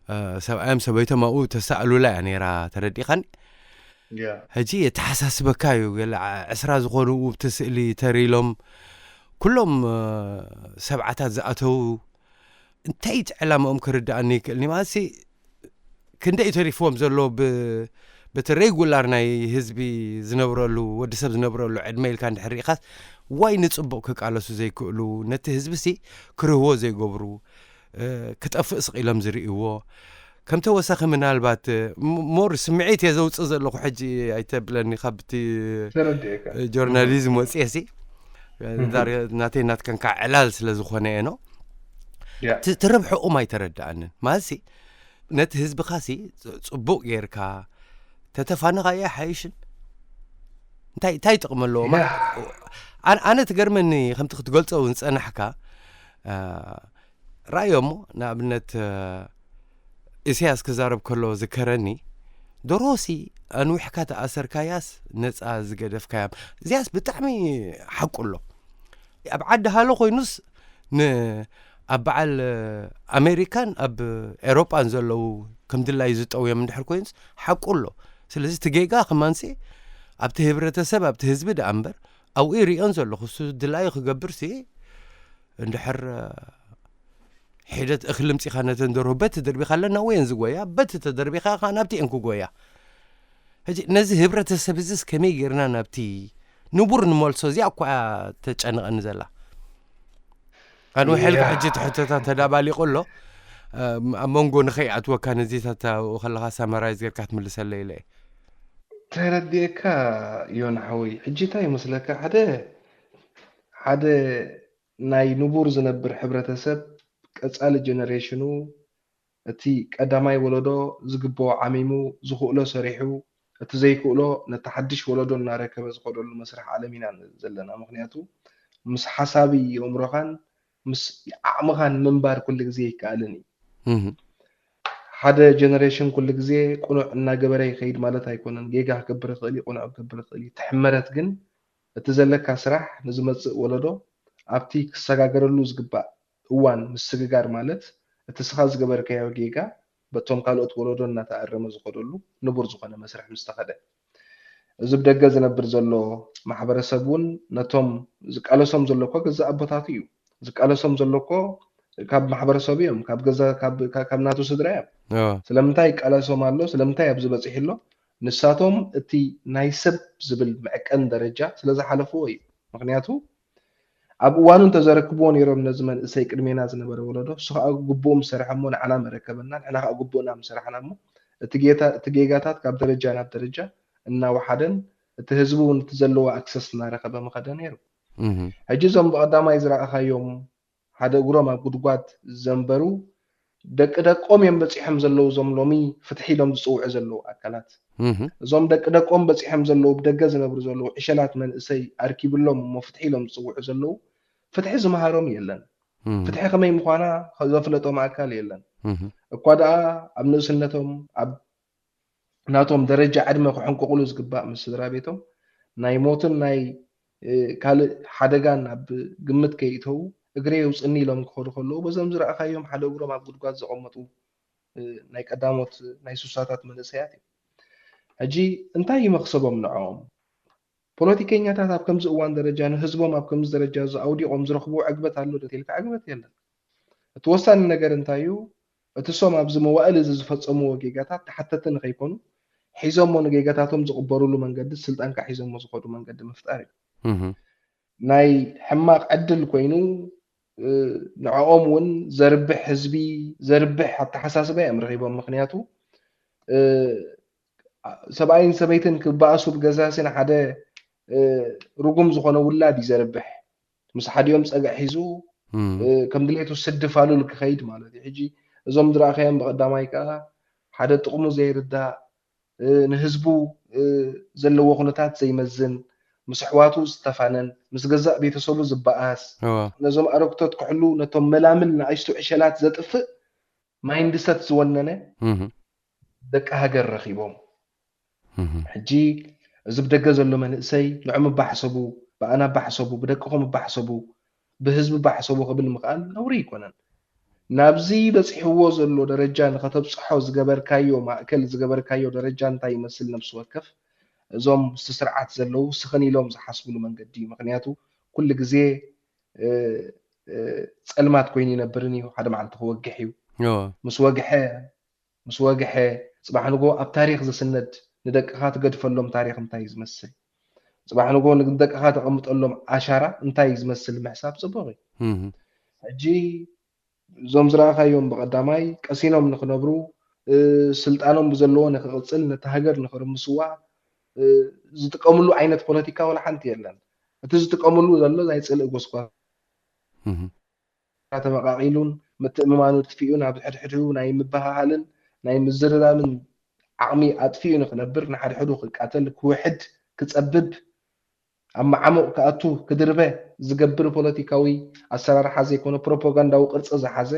እ፣ ሰብኣዮም ሰበይቶም ኣብኡ ተሳእሉላ እያ ነይራ፣ ተረዲኻኒ? ሕጂ የተሓሳስበካ እዩ። ገለ ዓ-፣ ዕስራ ዝኾኑ ኣብቲ ስእሊ ተር ኢሎም፣ ኩሎም፣ እ፣ ሰብዓታት ዝኣተዉ፣ እንታይ እቲ ዕላማኦም ክርድኣኒ ይክእልኒ? ማለት ሲ፣ ክንደይ ተሪፍዎም ዘሎ ብ-፣ በቲ ሬጉላር ናይ ህዝቢ ዝነብረሉ፣ ወዲ ሰብ ዝነብረሉ ዕድመ ኢልካ እንድሕር ርኢኻስ፣ ዋይ ንጽቡቕ ክቃለሱ ዘይክእሉ፣ ነቲ ህዝቢ ሲ ክርህዎ ዘይገብሩ፣ እ፣ ክጠፍእ ስቕ ኢሎም ዝርእይዎ፣ ከም ተወሳኺ ምናልባት፣ እ፣ ም-፣ ሞር ስምዒት እየ ዘውጽእ ዘለኹ ሕጂ ኣይተብለኒ፣ ካብቲ ተረዲኤካ። ጆርናሊዝም ወጽኤ ሲ፣ እዛ ር-፣ ናተይ ናትከን ከዓ ዕላል ስለ ዝኾነ እየ ኖ። ያ። ት-፣ ትርብሕኦም ኣይተረድኣንን። ማለት ሲ፣ ነቲ ህዝብኻ ሲ ጽ-፣ ጽቡቕ ጌርካ ተተፋነኻ እየ ሓይሽን። እንታይ፣ እንታይ ጥቕሚ ኣለዎ? ማ-፣ ያ። ኣነ፣ ኣነ ትገርመኒ ከምቲ ክትገልጾ እውን ዝጸናሕካ፣ አ፣ ራእዮ እሞ፣ ንኣብነት፣ እ፣ ኢሳያስ ክዛረብ ከሎ ዝከረኒ፣ ደሮሲ ኣንዊሕካ ተኣሰርካያስ ነጻ ዝገደፍካያ። እዚያስ ብጣዕሚ ሓቁ ኣሎ። ኣብ ዓዲ ሃሎ ኮይኑስ ን-፣ ኣብ በዓል፣ እ፣ ኣሜሪካን ኣብ ኤሮጳን ዘለዉ ከም ድላይ ዝጠውዮም እንድሕር ኮይኑስ ሓቁ ኣሎ። ስለዚ እቲ ጌጋ ከማንሲ ኣብቲ ህብረተሰብ፣ ኣብቲ ህዝቢ ደኣ እምበር ኣብኡ ይርእዮን ዘለኹ። እሱ ድላዩ ክገብር ሲ እንድሕር፣ እ፣ ሒደት እኽሊ ምጺኻ ነተን ደርሁ በቲ ደርቢኻለን ናብኡ እየን ዝጎያ፣ በቲ ተደርቢኻ ኸዓ ናብቲ እየን ክጎያ። ሕጂ ነዚ ህብረተሰብ እዚስ ከመይ ጌርና ናብቲ ንቡር ንመልሶ? እዚኣ እኳ እያ ተጨንቐኒ ዘላ። ኣንዊሐልካ ያ። ሕጂ እቲ ሕቶታት ተዳባሊቑ ኣሎ። እ፣ ኣብ መንጎ ንኸይኣትወካ ነዚታት ኣብኡ ከለኻ ሳመራይዝ ጌርካ ክትምልሰለይ ኢለ እየ። ተረዲኤካ ዮና ሓወይ። ሕጂ እንታይ ይመስለካ? ሓደ፣ ሓደ ናይ ንቡር ዝነብር ሕብረተሰብ ቀጻሊ ጀነሬሽኑ እቲ ቀዳማይ ወለዶ ዝግብኦ ዓሚሙ፣ ዝኽእሎ ሰሪሑ፣ እቲ ዘይክእሎ ነቲ ሓድሽ ወለዶ እናረከበ ዝኸደሉ መስርሕ ዓለም ኢና ዘለና። ምኽንያቱ ምስ ሓሳቢ የእምሮኻን ምስ ዓቕምኻን ምንባር ኩሉ ግዜ ይከኣልን እዩ። እህ። ሓደ ጀነሬሽን ኩሉ ግዜ ቅኑዕ እናገበረ ይኸይድ ማለት ኣይኮነን። ጌጋ ክገብር ይኽእል እዩ፣ ቅኑዕ ክገብር ይኽእል እዩ። እቲ ሕመረት ግን እቲ ዘለካ ስራሕ ንዝመጽእ ወለዶ ኣብቲ ክሰጋገረሉ ዝግባእ እዋን ምስግጋር ማለት እቲ ስኻ ዝገበርካዮ ጌጋ በቶም ካልኦት ወለዶ እናተኣረመ ዝኸደሉ ንቡር ዝኾነ መስርሕ ምስ ተኸደ። እዚ ብደገ ዝነብር ዘሎ ማሕበረሰብ እውን ነቶም ዝቃለሶም ዘሎ እኮ ገዛእ ኣቦታቱ እዩ። ዝቃለሶም ዘሎ እኮ ካብ ማሕበረሰቡ እዮም፣ ካብ ገዛ፣ ካብ፣ ካብ፣ ካብ ናቱ ስድራ እዮም። ኦ። ስለምንታይ ይቃለሶም ኣሎ? ስለምንታይ ኣብዚ በፂሑ ኣሎ? ንሳቶም እቲ ናይ ሰብ ዝብል መዕቀን ደረጃ ስለ ዝሓለፍዎ እዩ። ምኽንያቱ ኣብ እዋኑ እንተዘረክብዎ ነይሮም ነዚ መንእሰይ ቅድሜና ዝነበረ ወለዶ፣ እሱ ከዓ ግቡኡ ምሰርሐ እሞ ንዓና መረከበና፣ ንሕና ከዓ ግቡእና ምሰራሕና እሞ እቲ ጌታ-፣ እቲ ጌጋታት ካብ ደረጃ ናብ ደረጃ እናወሓደን እቲ ህዝቢ እውን እቲ ዘለዎ ኣክሰስ እናረኸበ ምኸደ ነይሩ። እህ። ሕጂ እዞም ብቐዳማይ ዝረኣኻዮም ሓደ እግሮም ኣብ ጉድጓድ ዘንበሩ ደቂ ደቆም እዮም በፂሖም ዘለዉ፣ እዞም ሎሚ ፍትሒ ኢሎም ዝፅውዑ ዘለዉ ኣካላት። እህ። እዞም ደቂ ደቆም በፂሖም ዘለዉ፣ ብደገ ዝነብሩ ዘለዉ ዕሸላት መንእሰይ ኣርኪብሎም እሞ ፍትሒ ኢሎም ዝፅውዑ ዘለዉ፣ ፍትሒ ዝመሃሮም የለን። እህ። ፍትሒ ከመይ ምዃና ዘፍለጦም ኣካል የለን። እህ። እኳ ደኣ ኣብ ንእስነቶም ኣብ ናቶም ደረጃ ዕድመ ክሕንቅቑሉ ዝግባእ ምስ ስድራ ቤቶም ናይ ሞትን ናይ፣ እ፣ ካልእ ሓደጋን ኣብ ግምት ከይእተዉ እግረይ የውፅኒ ኢሎም ክኸዱ ከለዉ በዞም ዝረኣኻዮም ሓደ እግሮም ኣብ ጉድጓድ ዘቐመጡ፣ እ፣ ናይ ቀዳሞት ናይ ሱሳታት መንእሰያት እዮም። ሕጂ እንታይ እዩ መኽሰቦም ንዕኦም? ፖለቲከኛታት ኣብ ከምዚ እዋን ደረጃ ንህዝቦም ኣብ ከምዚ ደረጃ እዚ ኣውዲቖም ዝረኽብዎ ዕግበት ኣሎ ዶ ተልካ ዕግበት የለን። እቲ ወሳኒ ነገር እንታይ እዩ? እቲ ሶም ኣብዚ መዋእል እዚ ዝፈጸምዎ ጌጋታት ተሓተቲ ንኸይኮኑ ሒዞሞ ንጌጋታቶም ዝቕበሩሉ መንገዲ ስልጣንካ ሒዞሞ ዝኸዱ መንገዲ ምፍጣር እዩ። እህ። ናይ ሕማቕ ዕድል ኮይኑ፣ እ፣ ንዕኦም እውን ዘርብሕ ህዝቢ፣ ዘርብሕ ኣተሓሳስባ እዮም ረኺቦም። ምኽንያቱ፣ እ፣ ሰብኣይን ሰበይትን ክበኣሱ ብገዛሲ ንሓደ፣ እ፣ ርጉም ዝኾነ ውላድ እዩ ዘርብሕ። ምስ ሓዲኦም ጸግዒ ሒዙ፣ እም። እ፣ ከም ድሌቱ ስዲ ፋሉል ክኸይድ ማለት እዩ። ሕጂ እዞም ዝረኣኻዮም ብቐዳማይ ከኣ ሓደ ጥቕሙ ዘይርዳእ፣ እ፣ ንህዝቡ፣ እ፣ ዘለዎ ኩነታት ዘይመዝን፣ ምስ ኣሕዋቱ ዝተፋነን፣ ምስ ገዛእ ቤተሰቡ ዝበኣስ፣ እወ። ነዞም ኣረግቶት ክሕሉ ነቶም መላምል ንኣሽቱ ዕሸላት ዘጥፍእ ማይንድሰት ዝወነነ እህ። ደቂ ሃገር ረኺቦም። ሕጂ እዚ ብደገ ዘሎ መንእሰይ ንዑም እባ ሕሰቡ፣ ብኣና እባ ሕሰቡ፣ ብደቅኹም እባ ሕሰቡ፣ ብህዝቢ እባ ሕሰቡ ክብል ምኽኣል ነውሪ ኣይኮነን። ናብዚ በፂሕዎ ዘሎ ደረጃ ንኸተብፅሖ ዝገበርካዮ ማእከል ዝገበርካዮ ደረጃ እንታይ ይመስል? ነብሲ ወከፍ እዞም ምስቲ ስርዓት ዘለዉ ስኽን ኢሎም ዝሓስብሉ መንገዲ እዩ። ምኽንያቱ ኩሉ ግዜ ጸልማት ኮይኑ ይነብርን እዩ። ሓደ መዓልቲ ክወግሕ እዩ። ምስ ወግሐ ምስ ወግሐ ፅባሕ ንጎ ኣብ ታሪክ ዝስነድ ንደቅኻ ትገድፈሎም ታሪክ እንታይ እዩ ዝመስል? ፅባሕ ንጎ ንደቅኻ ተቐምጠሎም ኣሻራ እንታይ እዩ ዝመስል ምሕሳብ ፅቡቅ እዩ። ሕጂ እዞም ዝረኣኻዮም ብቐዳማይ ቀሲኖም ንኽነብሩ ስልጣኖም ብዘለዎ ንክቕፅል ነቲ ሃገር ንኽርምስዋ ዝጥቀምሉ ዓይነት ፖለቲካ ዋላ ሓንቲ የለን። እቲ ዝጥቀምሉ ዘሎ ናይ ፅልኢ ጎስጓስ ተመቃቂሉን ምትእምማኑ ጥፊኡ ናብ ሕድሕዱ ናይ ምበሃሃልን ናይ ምዝርራብን ዓቕሚ ኣጥፊኡ ንክነብር ንሓድሕዱ ክቃተል ክውሕድ ክፀብብ ኣብ መዓሙቕ ክኣቱ ክድርበ ዝገብር ፖለቲካዊ ኣሰራርሓ ዘይኮነ ፕሮፓጋንዳዊ ቅርፂ ዝሓዘ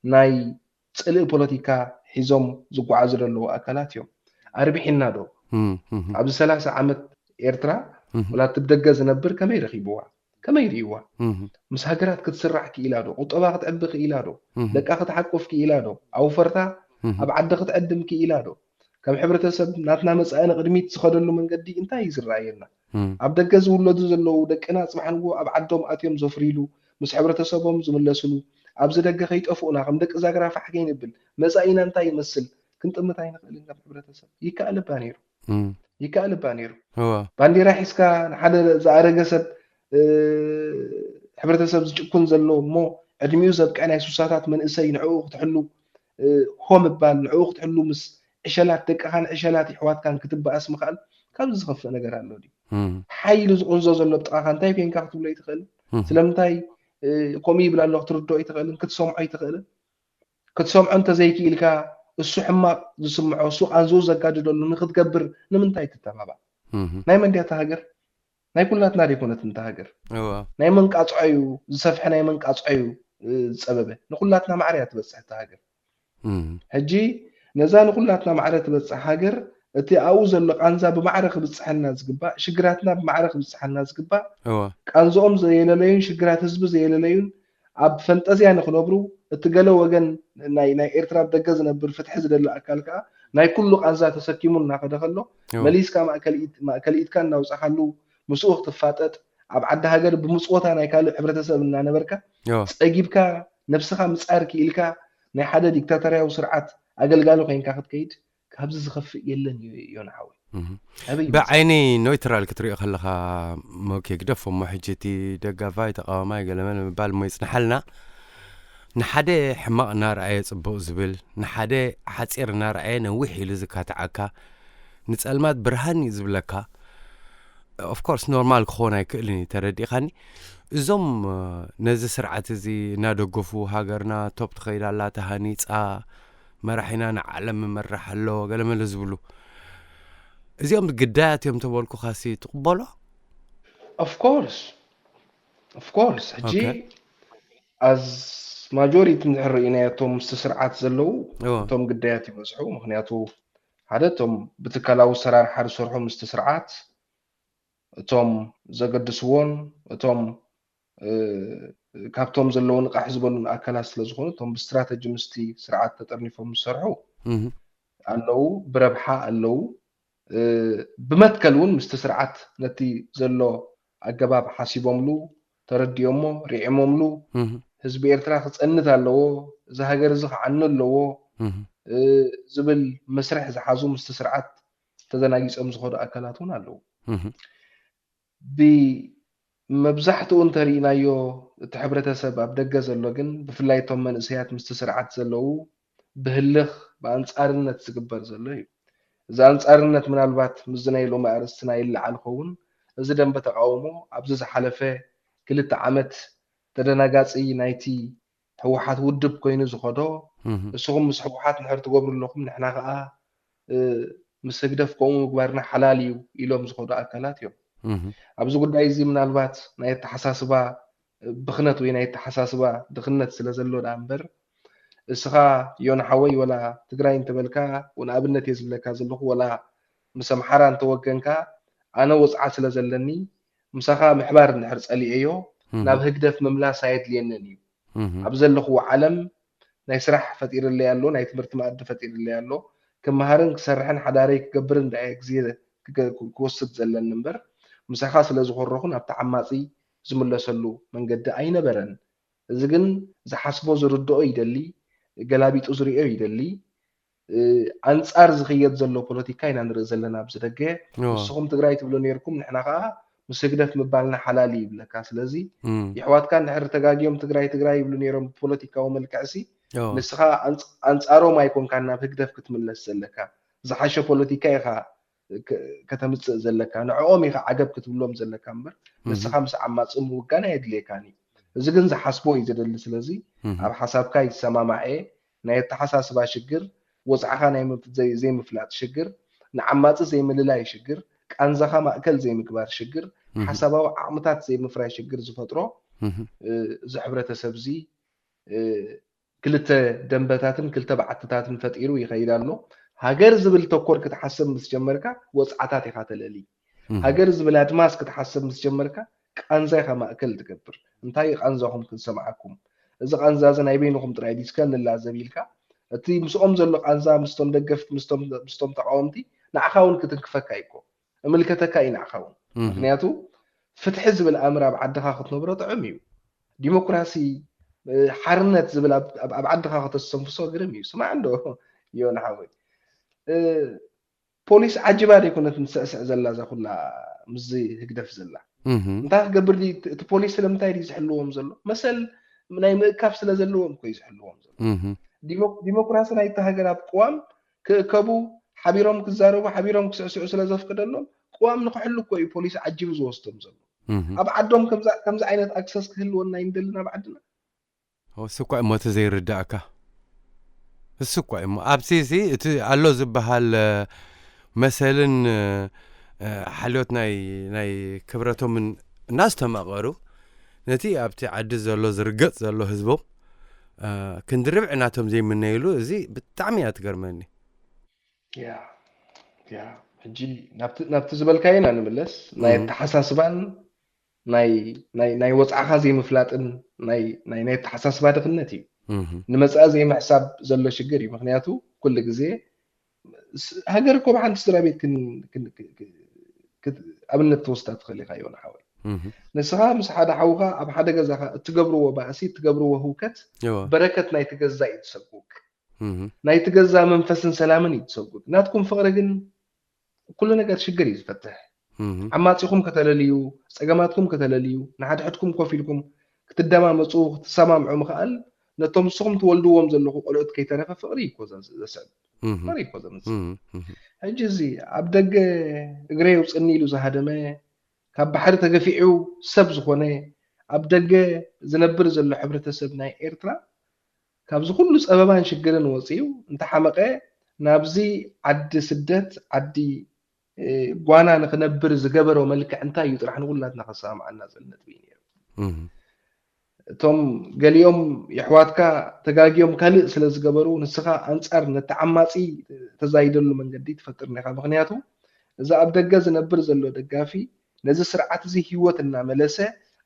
ናይ ፅልኢ ፖለቲካ ሒዞም ዝጓዓዙ ዘለዉ ኣካላት እዮም። ኣርቢሒና ዶ ኣብዚ ሰላሳ ዓመት ኤርትራ ወላ እቲ ብደገ ዝነብር ከመይ ረኺብዋ? ከመይ ርእይዋ? ምስ ሃገራት ክትስራሕ ክኢላ ዶ? ቁጠባ ክትዕቢ ክኢላ ዶ? ደቃ ክትሓቁፍ ክኢላ ዶ? ኣውፈርታ ኣብ ዓዲ ክትዕድም ክኢላ ዶ? ከም ሕብረተሰብ ናትና መጻኢ ንቕድሚት ዝኸደሉ መንገዲ እንታይ እዩ ዝረኣየና? ኣብ ደገ ዝውለዱ ዘለዉ ደቅና ጽባሕ ንግሆ ኣብ ዓዶም ኣትዮም ዘፍርይሉ፣ ምስ ሕብረተሰቦም ዝምለስሉ፣ ኣብዚ ደገ ከይጠፍኡና ከም ደቂ ዛግራ ፋሕ ከይንብል መጻኢና እንታይ ይመስል ክንጥምት ኣይንኽእልን ከም ሕብረተሰብ። ይከኣል እባ ነይሩ። ይከኣል እባ ነይሩ። ባንዴራ ሒዝካ ንሓደ ዝኣረገ ሰብ ሕብረተሰብ ዝጭኩን ዘሎ እሞ ዕድሚኡ ዘብቅዐ ናይ ሱሳታት መንእሰይ ንዕኡ ክትሕሉ ሆ ምባል ንዕኡ ክትሕሉ ምስ ዕሸላት ደቅኻን ዕሸላት ይሕዋትካን ክትበኣስ ምኽኣል ካብዚ ዝኸፍእ ነገር ኣሎ ድዩ? ሓይሊ ዝቑንዞ ዘሎ ብጥቓኻ እንታይ ኮንካ ክትብሎ ኣይትኽእልን። ስለምንታይ ከምኡ ይብል ኣሎ ክትርድኦ ኣይትኽእልን፣ ክትሰምዖ ኣይትኽእልን። ክትሰምዖ እንተዘይክኢልካ እሱ ሕማቕ ዝስምዖ እሱ ቃንዝኡ ዘጋድደሉ ንክትገብር ንምንታይ ትተባባዕ? ናይ መን ድያ እታ ሃገር? ናይ ኩላትና ደይኮነትን እታ ሃገር? ናይ መን ቃጽዖ እዩ ዝሰፍሐ? ናይ መን ቃጽዖ እዩ ዝጸበበ? ንኩላትና ማዕረ እያ ትበጽሕ እታ ሃገር። ሕጂ ነዛ ንኩላትና ማዕረ ትበጽሕ ሃገር እቲ ኣብኡ ዘሎ ቃንዛ ብማዕረ ክብጽሐና ዝግባእ፣ ሽግራትና ብማዕረ ክብጽሐና ዝግባእ፣ ቃንዝኦም ዘየለለዩን ሽግራት ህዝቢ ዘየለለዩን ኣብ ፈንጠዝያ ንክነብሩ እቲ ገለ ወገን ናይ ናይ ኤርትራ ኣብ ደገ ዝነብር ፍትሒ ዝደሊ ኣካል ከኣ ናይ ኩሉ ቃንዛ ተሰኪሙ እናኸደ ከሎ መሊስካ ማእከል ኢድ- ማእከል ኢድካ እናውጻኻሉ ምስኡ ክትፋጠጥ ኣብ ዓዲ ሃገር ብምጽወታ ናይ ካልእ ሕብረተሰብ እናነበርካ ጸጊብካ ነብስኻ ምጻር ክኢልካ ናይ ሓደ ዲክታተርያዊ ስርዓት ኣገልጋሊ ኮይንካ ክትከይድ ካብዚ ዝኸፍእ የለን ዮና ሓወይ። ኣበይ ይመስል? ብዓይኒ ኖይትራል ክትሪኦ ከለኻ ሞኬ ግደፎ እሞ ሕጂ እቲ ደጋፋይ ተቃዋማይ ገለመለ ምባል እሞ ይጽንሓልና። ንሓደ ሕማቕ እናረኣየ ጽቡቕ ዝብል፣ ንሓደ ሓጺር እናረኣየ ነዊሕ ኢሉ ዝካትዓካ፣ ንጸልማት ብርሃን እዩ ዝብለካ። ኦፍኮርስ ኖርማል ክኾን ኣይክእልን እዩ፣ ተረዲእኻኒ። እዞም ነዚ ስርዓት እዚ እናደገፉ ሃገርና ቶፕ ትኸይድ ኣላ ተሃኒፃ መራሒና ንዓለም ይመርሕ ኣሎ ገለመለ ዝብሉ እዚኦም ግዳያት እዮም ተበልኩኻሲ ትቕበሎ? ኦፍኮርስ ኦፍኮርስ ሕጂ ኣዝ ማጆሪቲ እንድሕር ርኢናዮ እቶም ምስቲ ስርዓት ዘለዉ እቶም ግዳያት ይበዝሑ። ምክንያቱ ሓደ እቶም ብትካላዊ ኣሰራርሓ ዝሰርሑ ምስቲ ስርዓት እቶም ዘገድስዎን እቶም ካብቶም ዘለዉ ንቕሕ ዝበሉን ኣካላት ስለ ዝኾኑ እቶም ብስትራተጂ ምስቲ ስርዓት ተጠርኒፎም ዝሰርሑ ኣለዉ፣ ብረብሓ ኣለዉ። ብመትከል እውን ምስቲ ስርዓት ነቲ ዘሎ ኣገባብ ሓሲቦምሉ፣ ተረዲኦሞ፣ ርዒሞምሉ፣ ህዝቢ ኤርትራ ክጸንት ኣለዎ፣ እዚ ሃገር እዚ ክዓኑ ኣለዎ ዝብል መስርሕ ዝሓዙ ምስቲ ስርዓት ተዘናጊጾም ዝኸዱ ኣካላት እውን ኣለዉ። ብመብዛሕትኡ እንተርኢናዮ እቲ ሕብረተሰብ ኣብ ደገ ዘሎ ግን ብፍላይ እቶም መንእሰያት ምስቲ ስርዓት ዘለዉ ብህልኽ ብኣንጻርነት ዝግበር ዘሎ እዩ። እዚ ኣንጻርነት ምናልባት ምስዚ ናይ ሎሚ ኣርእስትና ይለዓል ኸውን። እዚ ደንበ ተቓውሞ ኣብዚ ዝሓለፈ ክልተ ዓመት ተደናጋጺ ናይቲ ህወሓት ውድብ ኮይኑ ዝኸዶ ንስኹም ምስ ህወሓት ንሕር ትገብሩ ኣለኹም ንሕና ከዓ ምስ ህግደፍ ከምኡ ምግባርና ሓላል እዩ ኢሎም ዝኸዱ ኣካላት እዮም። ኣብዚ ጉዳይ እዚ ምናልባት ናይ ኣተሓሳስባ ብኽነት ወይ ናይ ኣተሓሳስባ ድኽነት ስለ ዘሎ ዳ እምበር እስኻ ዮና ሓወይ፣ ወላ ትግራይ እንተበልካ፣ ንኣብነት እየ ዝብለካ ዘለኹ፣ ወላ ምስ ኣምሓራ እንተወገንካ፣ ኣነ ወፅዓ ስለ ዘለኒ፣ ምሳኻ ምሕባር እንድሕር ፀሊኤዮ፣ ናብ ህግደፍ ምምላስ ኣየድልየንን እዩ። ኣብ ዘለኽዎ ዓለም ናይ ስራሕ ፈጢርለይ ኣሎ፣ ናይ ትምህርቲ መኣዲ ፈጢርለይ ኣሎ። ክመሃርን ክሰርሕን ሓዳረይ ክገብርን ደኣ ግዜ ክወስድ ዘለኒ እምበር፣ ምሳኻ ስለ ዝኾረኹ ናብቲ ዓማፂ ዝምለሰሉ መንገዲ ኣይነበረን። እዚ ግን ዝሓስቦ ዝርድኦ ይደሊ፣ ገላቢጡ ዝርእዮ ይደሊ። ኣንፃር ዝኽየድ ዘሎ ፖለቲካ ኢና ንርኢ ዘለና ኣብዚ ደገ። ንስኹም ትግራይ ትብሉ ነርኩም፣ ንሕና ከዓ ምስ ህግደፍ ምባልና ሓላል እዩ ይብለካ። ስለዚ የሕዋትካ እንድሕር ተጋግዮም ትግራይ ትግራይ ይብሉ ነይሮም ብፖለቲካዊ መልክዕሲ፣ ንስኻ ኣንፃሮም ኣይኮንካን ናብ ህግደፍ ክትምለስ ዘለካ። ዝሓሸ ፖለቲካ ኢኻ ከተምፅእ ዘለካ፣ ንዕኦም ኢኻ ዓገብ ክትብሎም ዘለካ እምበር ንስኻ ምስ ዓማፂ ምውጋን ኣየድልየካን እዩ። እዚ ግን ዝሓስቦ እዩ ዘደሊ። ስለዚ ኣብ ሓሳብካ ይሰማማዕ እየ። ናይ ኣተሓሳስባ ሽግር፣ ወፅዓኻ ናይ ዘይምፍላጥ ሽግር፣ ንዓማፂ ዘይምልላይ ሽግር፣ ቃንዛኻ ማእከል ዘይምግባር ሽግር፣ ሓሳባዊ ዓቕምታት ዘይምፍራይ ሽግር ዝፈጥሮ እዚ ሕብረተሰብ እዚ ክልተ ደንበታትን ክልተ በዓትታትን ፈጢሩ ይኸይድ ኣሎ። ሃገር ዝብል ተኮር ክትሓስብ ምስ ጀመርካ ወፅዓታት ኢኻ ተለሊ። ሃገር ዝብል ኣድማስ ክትሓስብ ምስ ጀመርካ ቃንዛ ኢኻ ማእከል ትገብር። እንታይ እዩ ቃንዛኹም ክንሰምዓኩም? እዚ ቃንዛ እዚ ናይ በይንኹም ጥራይ ድዩ? እስከ ንላዘብ ኢልካ እቲ ምስኦም ዘሎ ቃንዛ ምስቶም ደገፍቲ ምስቶም ተቃወምቲ ንዓኻ እውን ክትንክፈካ እዩ እኮ። እምልከተካ እዩ ንዓኻ እውን። ምክንያቱ ፍትሒ ዝብል ኣምር ኣብ ዓድኻ ክትነብሮ ጥዑም እዩ። ዲሞክራሲ፣ ሓርነት ዝብል ኣብ ዓድኻ ከተስተንፍሶ ግርም እዩ። ስማዕ እንዶ ዮና ሓወይ፣ ፖሊስ ዓጂባ ደይኮነት ንስዕስዕ ዘላ እዛ ኩላ ምስዚ ህግደፍ ዘላ? እንታይ ክገብር ድዩ? እቲ ፖሊስ ስለምንታይ ድዩ ዝሕልዎም ዘሎ? መሰል ናይ ምእካብ ስለ ዘለዎም እኮ እዩ ዝሕልዎም ዘሎ። ዲሞክራሲ ናይቲ ሃገር ኣብ ቅዋም ክእከቡ፣ ሓቢሮም ክዛረቡ፣ ሓቢሮም ክስዕስዑ ስለ ዘፍቅደሎም ቅዋም ንክሕሉ እኮ እዩ ፖሊስ ዓጂቡ ዝወስዶም ዘሎ። ኣብ ዓዶም ከምዚ ዓይነት ኣክሰስ ክህልወና ይንደልን ኣብ ዓድና። እሱ እኳ እሞ እቲ ዘይርዳእካ እሱ እኳ እሞ ኣብዚ እዚ እቲ ኣሎ ዝበሃል መሰልን ሓልዮት ናይ ናይ ክብረቶምን እናስተማቐሩ ነቲ ኣብቲ ዓዲ ዘሎ ዝርገጽ ዘሎ ህዝቦም ክንዲ ርብዒ ናቶም ዘይምነይሉ እዚ ብጣዕሚ እያ ትገርመኒ። ያ ያ ሕጂ ናብቲ ዝበልካዮ ኢና ንምለስ ናይ ኣተሓሳስባን ናይ ናይ ናይ ወፅዓኻ ዘይምፍላጥን ናይ ናይ ናይ ኣተሓሳስባ ድኽነት እዩ። ንመፃኢ ዘይምሕሳብ ዘሎ ሽግር እዩ። ምክንያቱ ኩሉ ግዜ ሃገር እኮ ብሓንቲ ስድራ ቤት ኣብነት ትወስዳ ትኽእል ኢኻ። ይሆን ሓወይ ንስኻ ምስ ሓደ ሓውኻ ኣብ ሓደ ገዛኻ እትገብርዎ ባእሲ እትገብርዎ ህውከት በረከት ናይቲ ገዛ እዩ ትሰጉግ። ናይቲ ገዛ መንፈስን ሰላምን እዩ ትሰጉግ። ናትኩም ፍቕሪ ግን ኩሉ ነገር ሽግር እዩ ዝፈትሕ። ዓማፂኹም ከተለልዩ፣ ፀገማትኩም ከተለልዩ፣ ንሓድሕድኩም ኮፍ ኢልኩም ክትደማመፁ ክትሰማምዑ ምኽኣል ነቶም ንስኹም ትወልድዎም ዘለኹ ቆልዑት ከይተረፈ ፍቕሪ እዩ እኮ ዘስዕብ። ፍቕሪ እዩ እኮ ዘምፅእ። ሕጂ እዚ ኣብ ደገ እግረይ ኣውፅእኒ ኢሉ ዝሃደመ ካብ ባሕሪ ተገፊዑ ሰብ ዝኾነ ኣብ ደገ ዝነብር ዘሎ ሕብረተሰብ ናይ ኤርትራ ካብዚ ኩሉ ፀበባን ሽግርን ወፂኡ እንተሓመቐ ናብዚ ዓዲ ስደት ዓዲ ጓና ንክነብር ዝገበሮ መልክዕ እንታይ እዩ ጥራሕ ንኩላትና ከሰማምዓና ዝእል ነጥቢ እዩ ነይሩ። እቶም ገሊኦም የሕዋትካ ተጋግዮም ካልእ ስለ ዝገበሩ ንስኻ ኣንፃር ነቲ ዓማፂ ተዛይደሉ መንገዲ ትፈጥር ኔኻ። ምክንያቱ እዚ ኣብ ደገ ዝነብር ዘሎ ደጋፊ ነዚ ስርዓት እዚ ህይወት እናመለሰ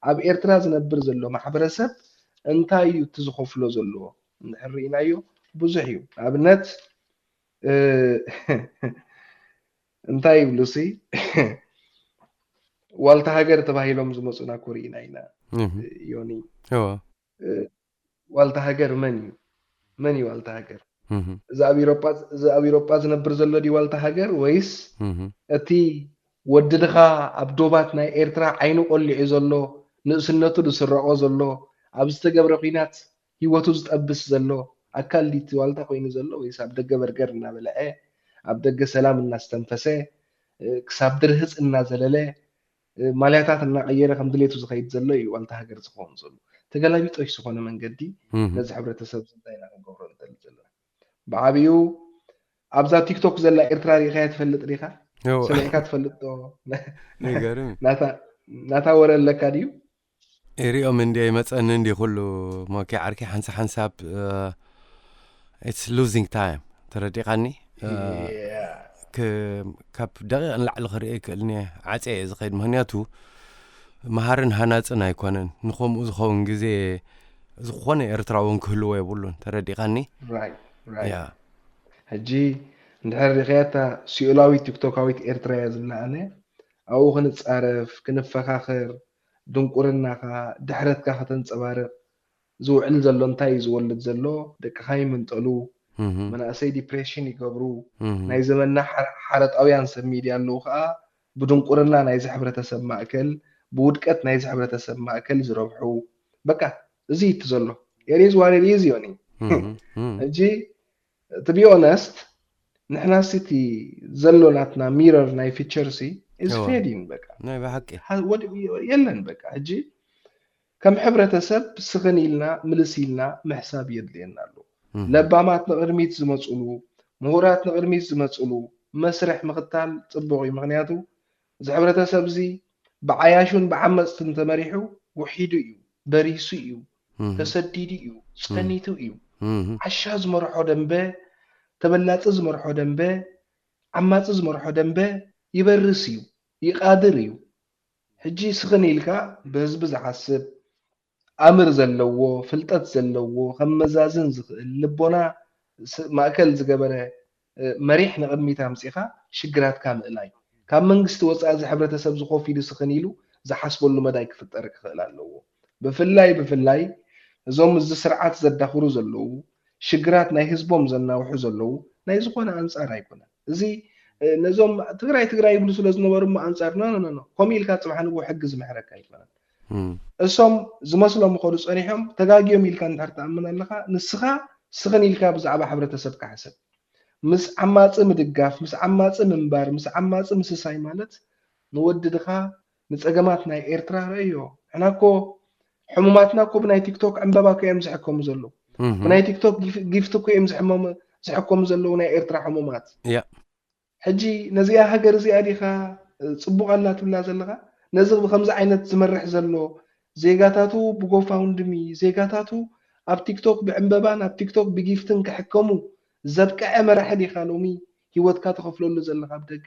ኣብ ኤርትራ ዝነብር ዘሎ ማሕበረሰብ እንታይ እዩ እቲ ዝኸፍሎ ዘሎ እንድሕር ርኢናዮ ብዙሕ እዩ። ንኣብነት እንታይ ይብሉ ሲ ዋልታ ሃገር ተባሂሎም ዝመፁና እኮ ርኢና ኢና። ዮኒ ዋልታ ሃገር መን እዩ? መን እዩ ዋልታ ሃገር? እዚ ኣብ ኢሮጳ ዝነብር ዘሎ ድዩ ዋልታ ሃገር ወይስ እቲ ወዲ ድኻ ኣብ ዶባት ናይ ኤርትራ ዓይኑ ቆሊዑ ዘሎ ንእስነቱ ዝስረቖ ዘሎ ኣብ ዝተገብረ ኲናት ሂወቱ ዝጠብስ ዘሎ ኣካል ድዩ ዋልታ ኮይኑ ዘሎ ወይስ ኣብ ደገ በርገር እናበልዐ ኣብ ደገ ሰላም እናስተንፈሰ ክሳብ ድርህፅ እናዘለለ ማልያታት እናቐየረ ከም ድሌቱ ዝኸይድ ዘሎ እዩ ዋልታ ሃገር ዝኸውን ዘሎ። ተገላቢጦሽ ዝኾነ መንገዲ ነዚ ሕብረተሰብ እንታይ ኢና ክንገብሮ ንደሊ ዘለና? ብዓብዩ ኣብዛ ቲክቶክ ዘላ ኤርትራ ሪኢኻያ ትፈልጥ ዲኻ? ሰሚዕካ ትፈልጥ ዶ? ናታ ወረ ኣለካ ድዩ? ይሪኦም እንዲ ይመፀኒ እንዲ ኩሉ ሞኪ ዓርኪ ሓንሳ ሓንሳብ It's losing time። ተረዲኻኒ? ካብ ደቂቕ ንላዕሊ ክርኢ ክእልኒ ዓፀ እየ ዝኸይድ። ምክንያቱ መሃርን ሃናፅን ኣይኮነን። ንከምኡ ዝኸውን ግዜ ዝኾነ ኤርትራውን ክህልዎ የብሉን። ተረዲኻኒ? ሕጂ እንድሕር ሪኸያታ ስኡላዊት ቲክቶካዊት ኤርትራ እያ ዝብላ ኣነ። ኣብኡ ክንፃረፍ፣ ክንፈኻኸር፣ ድንቁርናኻ፣ ድሕረትካ ከተንፀባርቕ ዝውዕል ዘሎ እንታይ እዩ ዝወልድ ዘሎ? ደቅኻ ይምንጠሉ፣ መናእሰይ ዲፕሬሽን ይገብሩ። ናይ ዘመንና ሓረጣውያን ሰብ ሚድያ ኣለዉ ከዓ ብድንቁርና ናይዚ ሕብረተሰብ ማእከል፣ ብውድቀት ናይዚ ሕብረተሰብ ማእከል ዝረብሑ። በቃ እዚ እዩ እቲ ዘሎ። ኤሪዝ ዋሬድ እዩ ዚዮኒ። ሕጂ to be honest ንሕና ሲቲ ዘሎ ናትና ሚረር ናይ ፊቸር ሲ ኢዝ ፌዲንግ። በቃ ናይ ብሓቂ የለን። በቃ ሕጂ ከም ሕብረተሰብ ስኽን ኢልና ምልስ ኢልና ምሕሳብ የድልየና ኣሎ። ለባማት ንቕድሚት ዝመፅሉ፣ ምሁራት ንቕድሚት ዝመፅሉ መስርሕ ምኽታል ፅቡቕ እዩ። ምክንያቱ እዚ ሕብረተሰብ እዚ ብዓያሹን ብዓመፅትን ተመሪሑ ውሒዱ እዩ፣ በሪሱ እዩ፣ ተሰዲዱ እዩ፣ ፀኒቱ እዩ። ዓሻ ዝመርሖ ደንበ፣ ተበላፂ ዝመርሖ ደንበ፣ ዓማፂ ዝመርሖ ደንበ ይበርስ እዩ፣ ይቓድር እዩ። ሕጂ ስኽን ኢልካ ብህዝቢ ዝሓስብ ኣምር ዘለዎ፣ ፍልጠት ዘለዎ፣ ከመዛዝን ዝኽእል ልቦና ማእከል ዝገበረ መሪሕ ንቕድሚት ኣምፂኻ ሽግራትካ ምእላይ። ካብ መንግስቲ ወፃኢ እዚ ሕብረተሰብ እዚ ኮፍ ኢሉ ስኽን ኢሉ ዝሓስበሉ መዳይ ክፍጠር ክኽእል ኣለዎ። ብፍላይ ብፍላይ እዞም እዚ ስርዓት ዘዳኽሩ ዘለዉ ሽግራት ናይ ህዝቦም ዘናውሑ ዘለዉ ናይ ዝኾነ ኣንጻር ኣይኮነን። እዚ ነዞም ትግራይ ትግራይ ይብሉ ስለ ዝነበሩ እሞ ኣንጻር ኖ ኖ ኖ ከምኡ ኢልካ ጽባሕ ንግሆ ሕጊ ዝምሕረካ ኣይኮነን። እሶም ዝመስሎም ምኸዱ ጸኒሖም ተጋግዮም ኢልካ እንድሕር ትኣምን ኣለኻ ንስኻ ስኽን ኢልካ ብዛዕባ ሕብረተሰብካ ሕሰብ። ምስ ዓማጺ ምድጋፍ፣ ምስ ዓማጺ ምንባር፣ ምስ ዓማጺ ምስሳይ ማለት ንወዲ ድኻ ንጸገማት ናይ ኤርትራ ረእዮ። ንሕና እኮ ሕሙማትና እኮ ብናይ ቲክቶክ ዕምበባ እኮ እዮም ዝሕከሙ ዘለዉ። ብናይ ቲክቶክ ጊፍ- ጊፍት እኮ እዮም ዝሕመሙ ዝሕከሙ ዘለዉ ናይ ኤርትራ ሕሙማት። ያ ሕጂ ነዚኣ ሃገር እዚኣ ዲኻ ጽቡቕ ኣላ ትብላ ዘለኻ? ነዚ ብከምዚ ዓይነት ዝመርሕ ዘሎ ዜጋታቱ ብጎፋውንድሚ ዜጋታቱ ኣብ ቲክቶክ ብዕምበባን ኣብ ቲክቶክ ብጊፍትን ክሕከሙ ዘብቀዐ መራሒ ዲኻ ሎሚ ህይወትካ ተኸፍለሉ ዘለኻ ኣብ ደገ?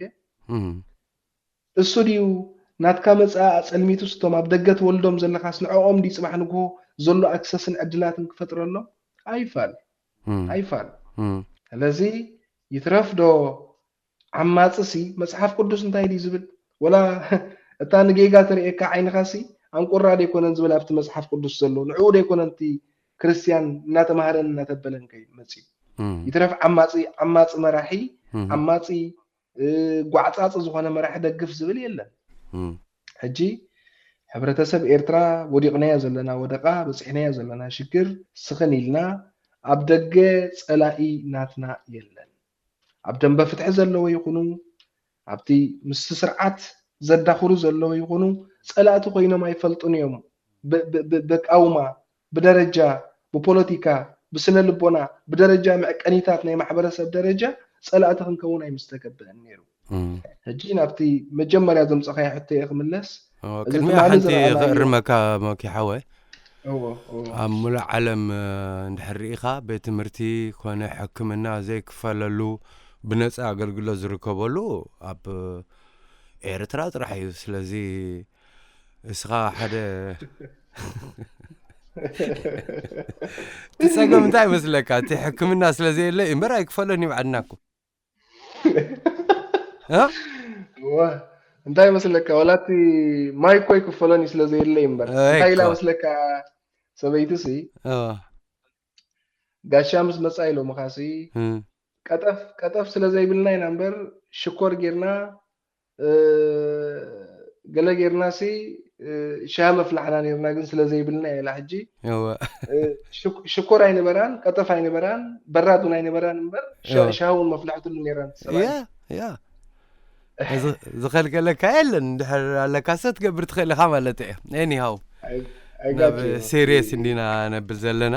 እሱ ድዩ ናትካ መጻኢ ኣጸልሚቱ ስቶም ኣብ ደገ ትወልዶም ዘለኻስ ንዕኦም ድዩ ጽባሕ ንግሆ ዘሎ ኣክሰስን ዕድላትን ክፈጥረሎም? ኣይፋል ኣይፋል። ስለዚ ይትረፍ ዶ ዓማጺ ሲ መጽሓፍ ቅዱስ እንታይ ድዩ ዝብል? ወላ እታ ንጌጋ ትርእየካ ዓይንኻ ሲ ኣንቁራ ዶ ኣይኮነን ዝብል ኣብቲ መጽሓፍ ቅዱስ ዘሎ ንዕኡ ዶ ኣይኮነን እቲ ክርስትያን እናተማህረን እናተበለን ከይ መጽዩ ይትረፍ ዓማጺ ዓማጺ መራሒ ዓማጺ ጓዕጻጺ ዝኾነ መራሒ ደግፍ ዝብል የለን። ሕጂ ሕብረተሰብ ኤርትራ ወዲቕናዮ ዘለና ወደቓ በጺሕናዮ ዘለና ሽግር ስኽን ኢልና ኣብ ደገ ጸላኢ ናትና የለን። ኣብ ደንበ ፍትሒ ዘለዉ ይኹኑ ኣብቲ ምስቲ ስርዓት ዘዳኽሩ ዘለዉ ይኹኑ ጸላእቲ ኮይኖም ኣይፈልጡን እዮም። ብቃውማ ብደረጃ ብፖለቲካ ብስነ ልቦና ብደረጃ መዕቀኒታት ናይ ማሕበረሰብ ደረጃ ጸላእቲ ክንከውን ኣይምስተገብአን ነይሩ። ሕጂ ናብቲ መጀመርያ ዘምፀኻዮ ሕቶ እየ ክምለስ። ቅድሚያ ሓንቲ ክእርመካ ሞኪ ሓወይ፣ ኣብ ሙሉእ ዓለም እንድሕር ርኢኻ ቤት ትምህርቲ ኮነ ሕክምና ዘይክፈለሉ ብነፃ ኣገልግሎት ዝርከበሉ ኣብ ኤርትራ ጥራሕ እዩ። ስለዚ እስኻ ሓደ እቲ ጸገም እንታይ ይመስለካ? እቲ ሕክምና ስለ ዘየለ እዩ እምበር ኣይክፈሎን እዩ ዓድና እኮ። እንታይ ይመስለካ? ዋላ እቲ ማይ እኮ ኣይክፈሎን እዩ ስለ ዘየለ እዩ እምበር። እንታይ ኢላ መስለካ? ሰበይቲ ሲ ጋሻ ምስ መጻ ኢሎምኻ ሲ ቀጠፍ ቀጠፍ ስለ ዘይብልና ኢና እምበር ሽኮር ጌርና ገለ ጌርና ሲ ሻሂ መፍላሕና ኔርና ግን ስለ ዘይብልና እየ ኢላ ሕጂ ሽኮር ኣይነበራን ቀጠፍ ኣይነበራን በራድ እውን ኣይነበራን እምበር ሻሂ እውን መፍላሕትሉ ኔራን ሰብኣይ ዝኸልከለካ የለን። እንድሕር ኣለካ ሰ ትገብር ትኽእል ኢኻ ማለት እየ። ኤኒሃው ናብ ሴሪየስ እንዲና ነብል ዘለና።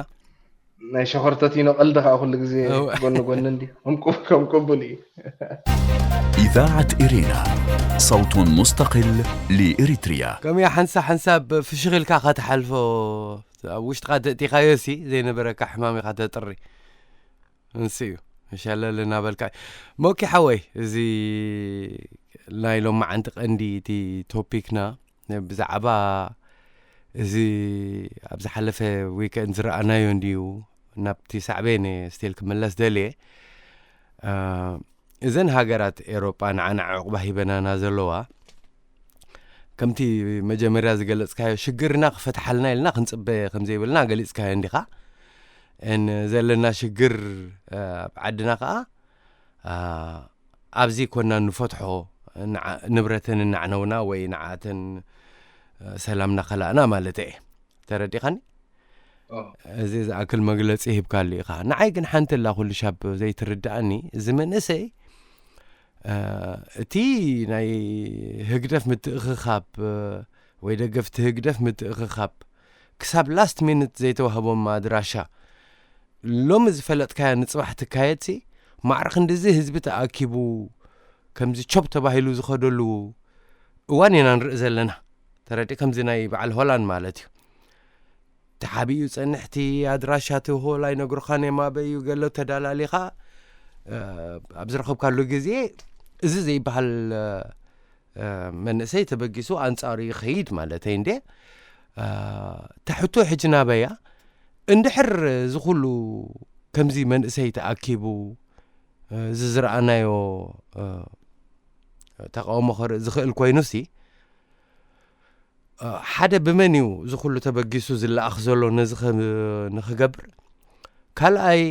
ናይ ሸኾርተቲኖ ቀልዲ ከዓ ኩሉ ግዜ ጎኒ ጎኒ እንዲ ከም ቅቡል እዩ። إذاعة إرينا، صوت مستقل لإريتريا. ከምያ ሓንሳ ሓንሳብ ፍሽኽ ኢልካ ከተሓልፎ ኣብ ውሽጥኻ ተእቲኻዮ ሲ ዘይነበረካ ሕማም ኢኻ ተጥሪ። እንስ እዩ ሸለል እናበልካ። ሞኪ ሓወይ፣ እዚ ናይ ሎማዓንቲ ቀንዲ እቲ ቶፒክና ብዛዕባ እዚ ኣብ ዝሓለፈ ዊከንድ ዝረኣናዮ እንድዩ። ናብቲ ሳዕቤን ስቲል ክምለስ ደልየ። እዘን ሃገራት ኤሮጳ ንዓና ዕቑባ ሂበናና ዘለዋ፣ ከምቲ መጀመርያ ዝገለጽካዮ ሽግርና ክፈትሓልና ኢልና ክንጽበ ከም ዘይብልና ገሊጽካዮ እንዲኻ። እን ዘለና ሽግር ኣብ ዓድና ከኣ ኣብዚ ኮና ንፈትሖ፣ ንብረተን እናዕነውና ወይ ንዓተን ሰላም እናኸላእና ማለት እየ። ተረዲኻኒ? እዚ ዝኣክል መግለጺ ሂብካሉ ኢኻ። ንዓይ ግን ሓንቲ ኣላ ኩሉ ሻብ ዘይትርድኣኒ፣ እዚ መንእሰይ እቲ ናይ ህግደፍ ምትእኽኻብ ወይ ደገፍቲ ህግደፍ ምትእኽኻብ ክሳብ ላስት ሚኒት ዘይተዋህቦም ኣድራሻ፣ ሎሚ ዝፈለጥካያ ንጽባሕ ትካየድሲ፣ ማዕረ ክንድዚ ህዝቢ ተኣኪቡ ከምዚ ቾፕ ተባሂሉ ዝኸደሉ እዋን ኢና ንርኢ ዘለና። ተረዲ ከምዚ ናይ በዓል ሆላንድ ማለት እዩ። ተሓቢኡ ጸንሕቲ ኣድራሻ ትህቦ ኣይነግሩኻን እዮም ኣበይ እዩ ገሎ ተዳላሊኻ ኣብ ዝረኸብካሉ ግዜ እዚ ዘይበሃል መንእሰይ ተበጊሱ ኣንጻሩ ይኸይድ ማለተይ እንዴ። ተሕቶ ሕጂ ናበያ እንድሕር እዚ ኩሉ ከምዚ መንእሰይ ተኣኪቡ እዚ ዝረኣናዮ ተቃውሞ ክርኢ ዝኽእል ኮይኑሲ ሓደ ብመን እዩ እዚ ኩሉ ተበጊሱ ዝለኣኽ ዘሎ ነዚ ንክገብር? ካልኣይ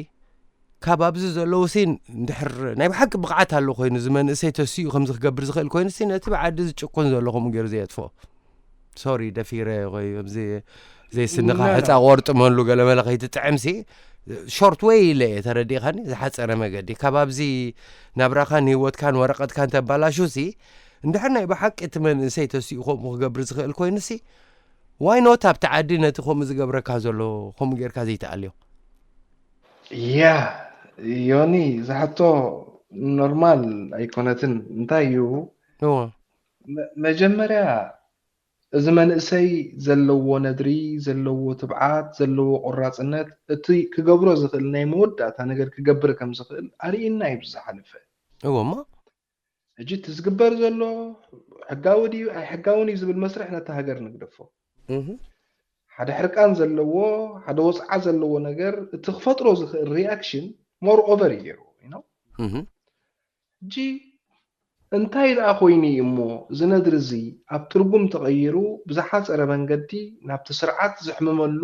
ካብ ኣብዚ ዘለዉ ሲ እንድሕር ናይ ብሓቂ ብቕዓት ኣሎ ኮይኑ እዚ መንእሰይ ተሲኡ ከምዚ ክገብር ዝኽእል ኮይኑ ሲ ነቲ ብዓዲ ዝጭቁን ዘሎ ከምኡ ገይሩ ዘየጥፍኦ። ሶሪ ደፊረ ወይ ከምዚ ዘይስንኻ ሕፃ ቆርጥመሉ ገለመለ ከይትጥዕም ሲ ሾርት ወይ ኢለ እየ ተረዲኻኒ ዝሓፀረ መገዲ ካብ ኣብዚ ናብራኻን ህይወትካን ወረቐትካን ተባላሹ ሲ እንድሕር ናይ ብሓቂ እቲ መንእሰይ ተሲኡ ከምኡ ክገብር ዝኽእል ኮይኑ ሲ ዋይ ኖት ኣብቲ ዓዲ ነቲ ከምኡ ዝገብረካ ዘሎ ከምኡ ጌርካ ዘይተኣልዮ? ያ ዮኒ ዝሓቶ ኖርማል ኣይኮነትን። እንታይ እዩ እወ መጀመርያ እዚ መንእሰይ ዘለዎ ነድሪ፣ ዘለዎ ትብዓት፣ ዘለዎ ቆራፅነት፣ እቲ ክገብሮ ዝኽእል ናይ መወዳእታ ነገር ክገብር ከም ዝኽእል ኣርእይና እዩ ዝሓለፈ። እወ እሞ ሕጂ እቲ ዝግበር ዘሎ ሕጋዊ ድዩ ኣይሕጋውን እዩ ዝብል መስርሕ ነታ ሃገር ንግደፎ። ሓደ ሕርቃን ዘለዎ ሓደ ወፅዓ ዘለዎ ነገር እቲ ክፈጥሮ ዝኽእል ሪኣክሽን ሞር ኦቨር እዩ ገይሩ ነው። ሕጂ እንታይ ደኣ ኮይኑ እዩ እሞ እዚ ነድሪ እዚ ኣብ ትርጉም ተቐይሩ ብዝሓፀረ መንገዲ ናብቲ ስርዓት ዘሕምመሉ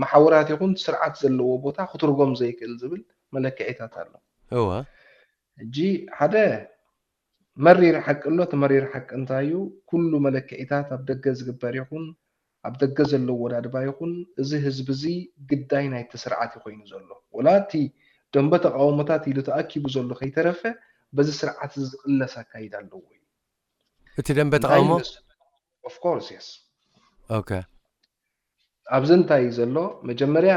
መሓውራት ይኹን ስርዓት ዘለዎ ቦታ ክትርጎም ዘይክእል ዝብል መለክዒታት ኣሎ። እወ ሕጂ ሓደ መሪር ሓቂ ኣሎ። እቲ መሪር ሓቂ እንታይ እዩ? ኩሉ መለክዒታት ኣብ ደገ ዝግበር ይኹን ኣብ ደገ ዘሎ ኣወዳድባ ይኹን እዚ ህዝቢ እዚ ግዳይ ናይቲ ስርዓት እዩ ኮይኑ ዘሎ። ወላ እቲ ደንበ ተቓውሞታት ኢሉ ተኣኪቡ ዘሎ ከይተረፈ በዚ ስርዓት እዚ ዝቕለስ ኣካይዳ ኣለዎ እዩ። እቲ ደንበ ተቓውሞ ኦፍኮርስ የስ ኦኬ ኣብዚ እንታይ እዩ ዘሎ? መጀመርያ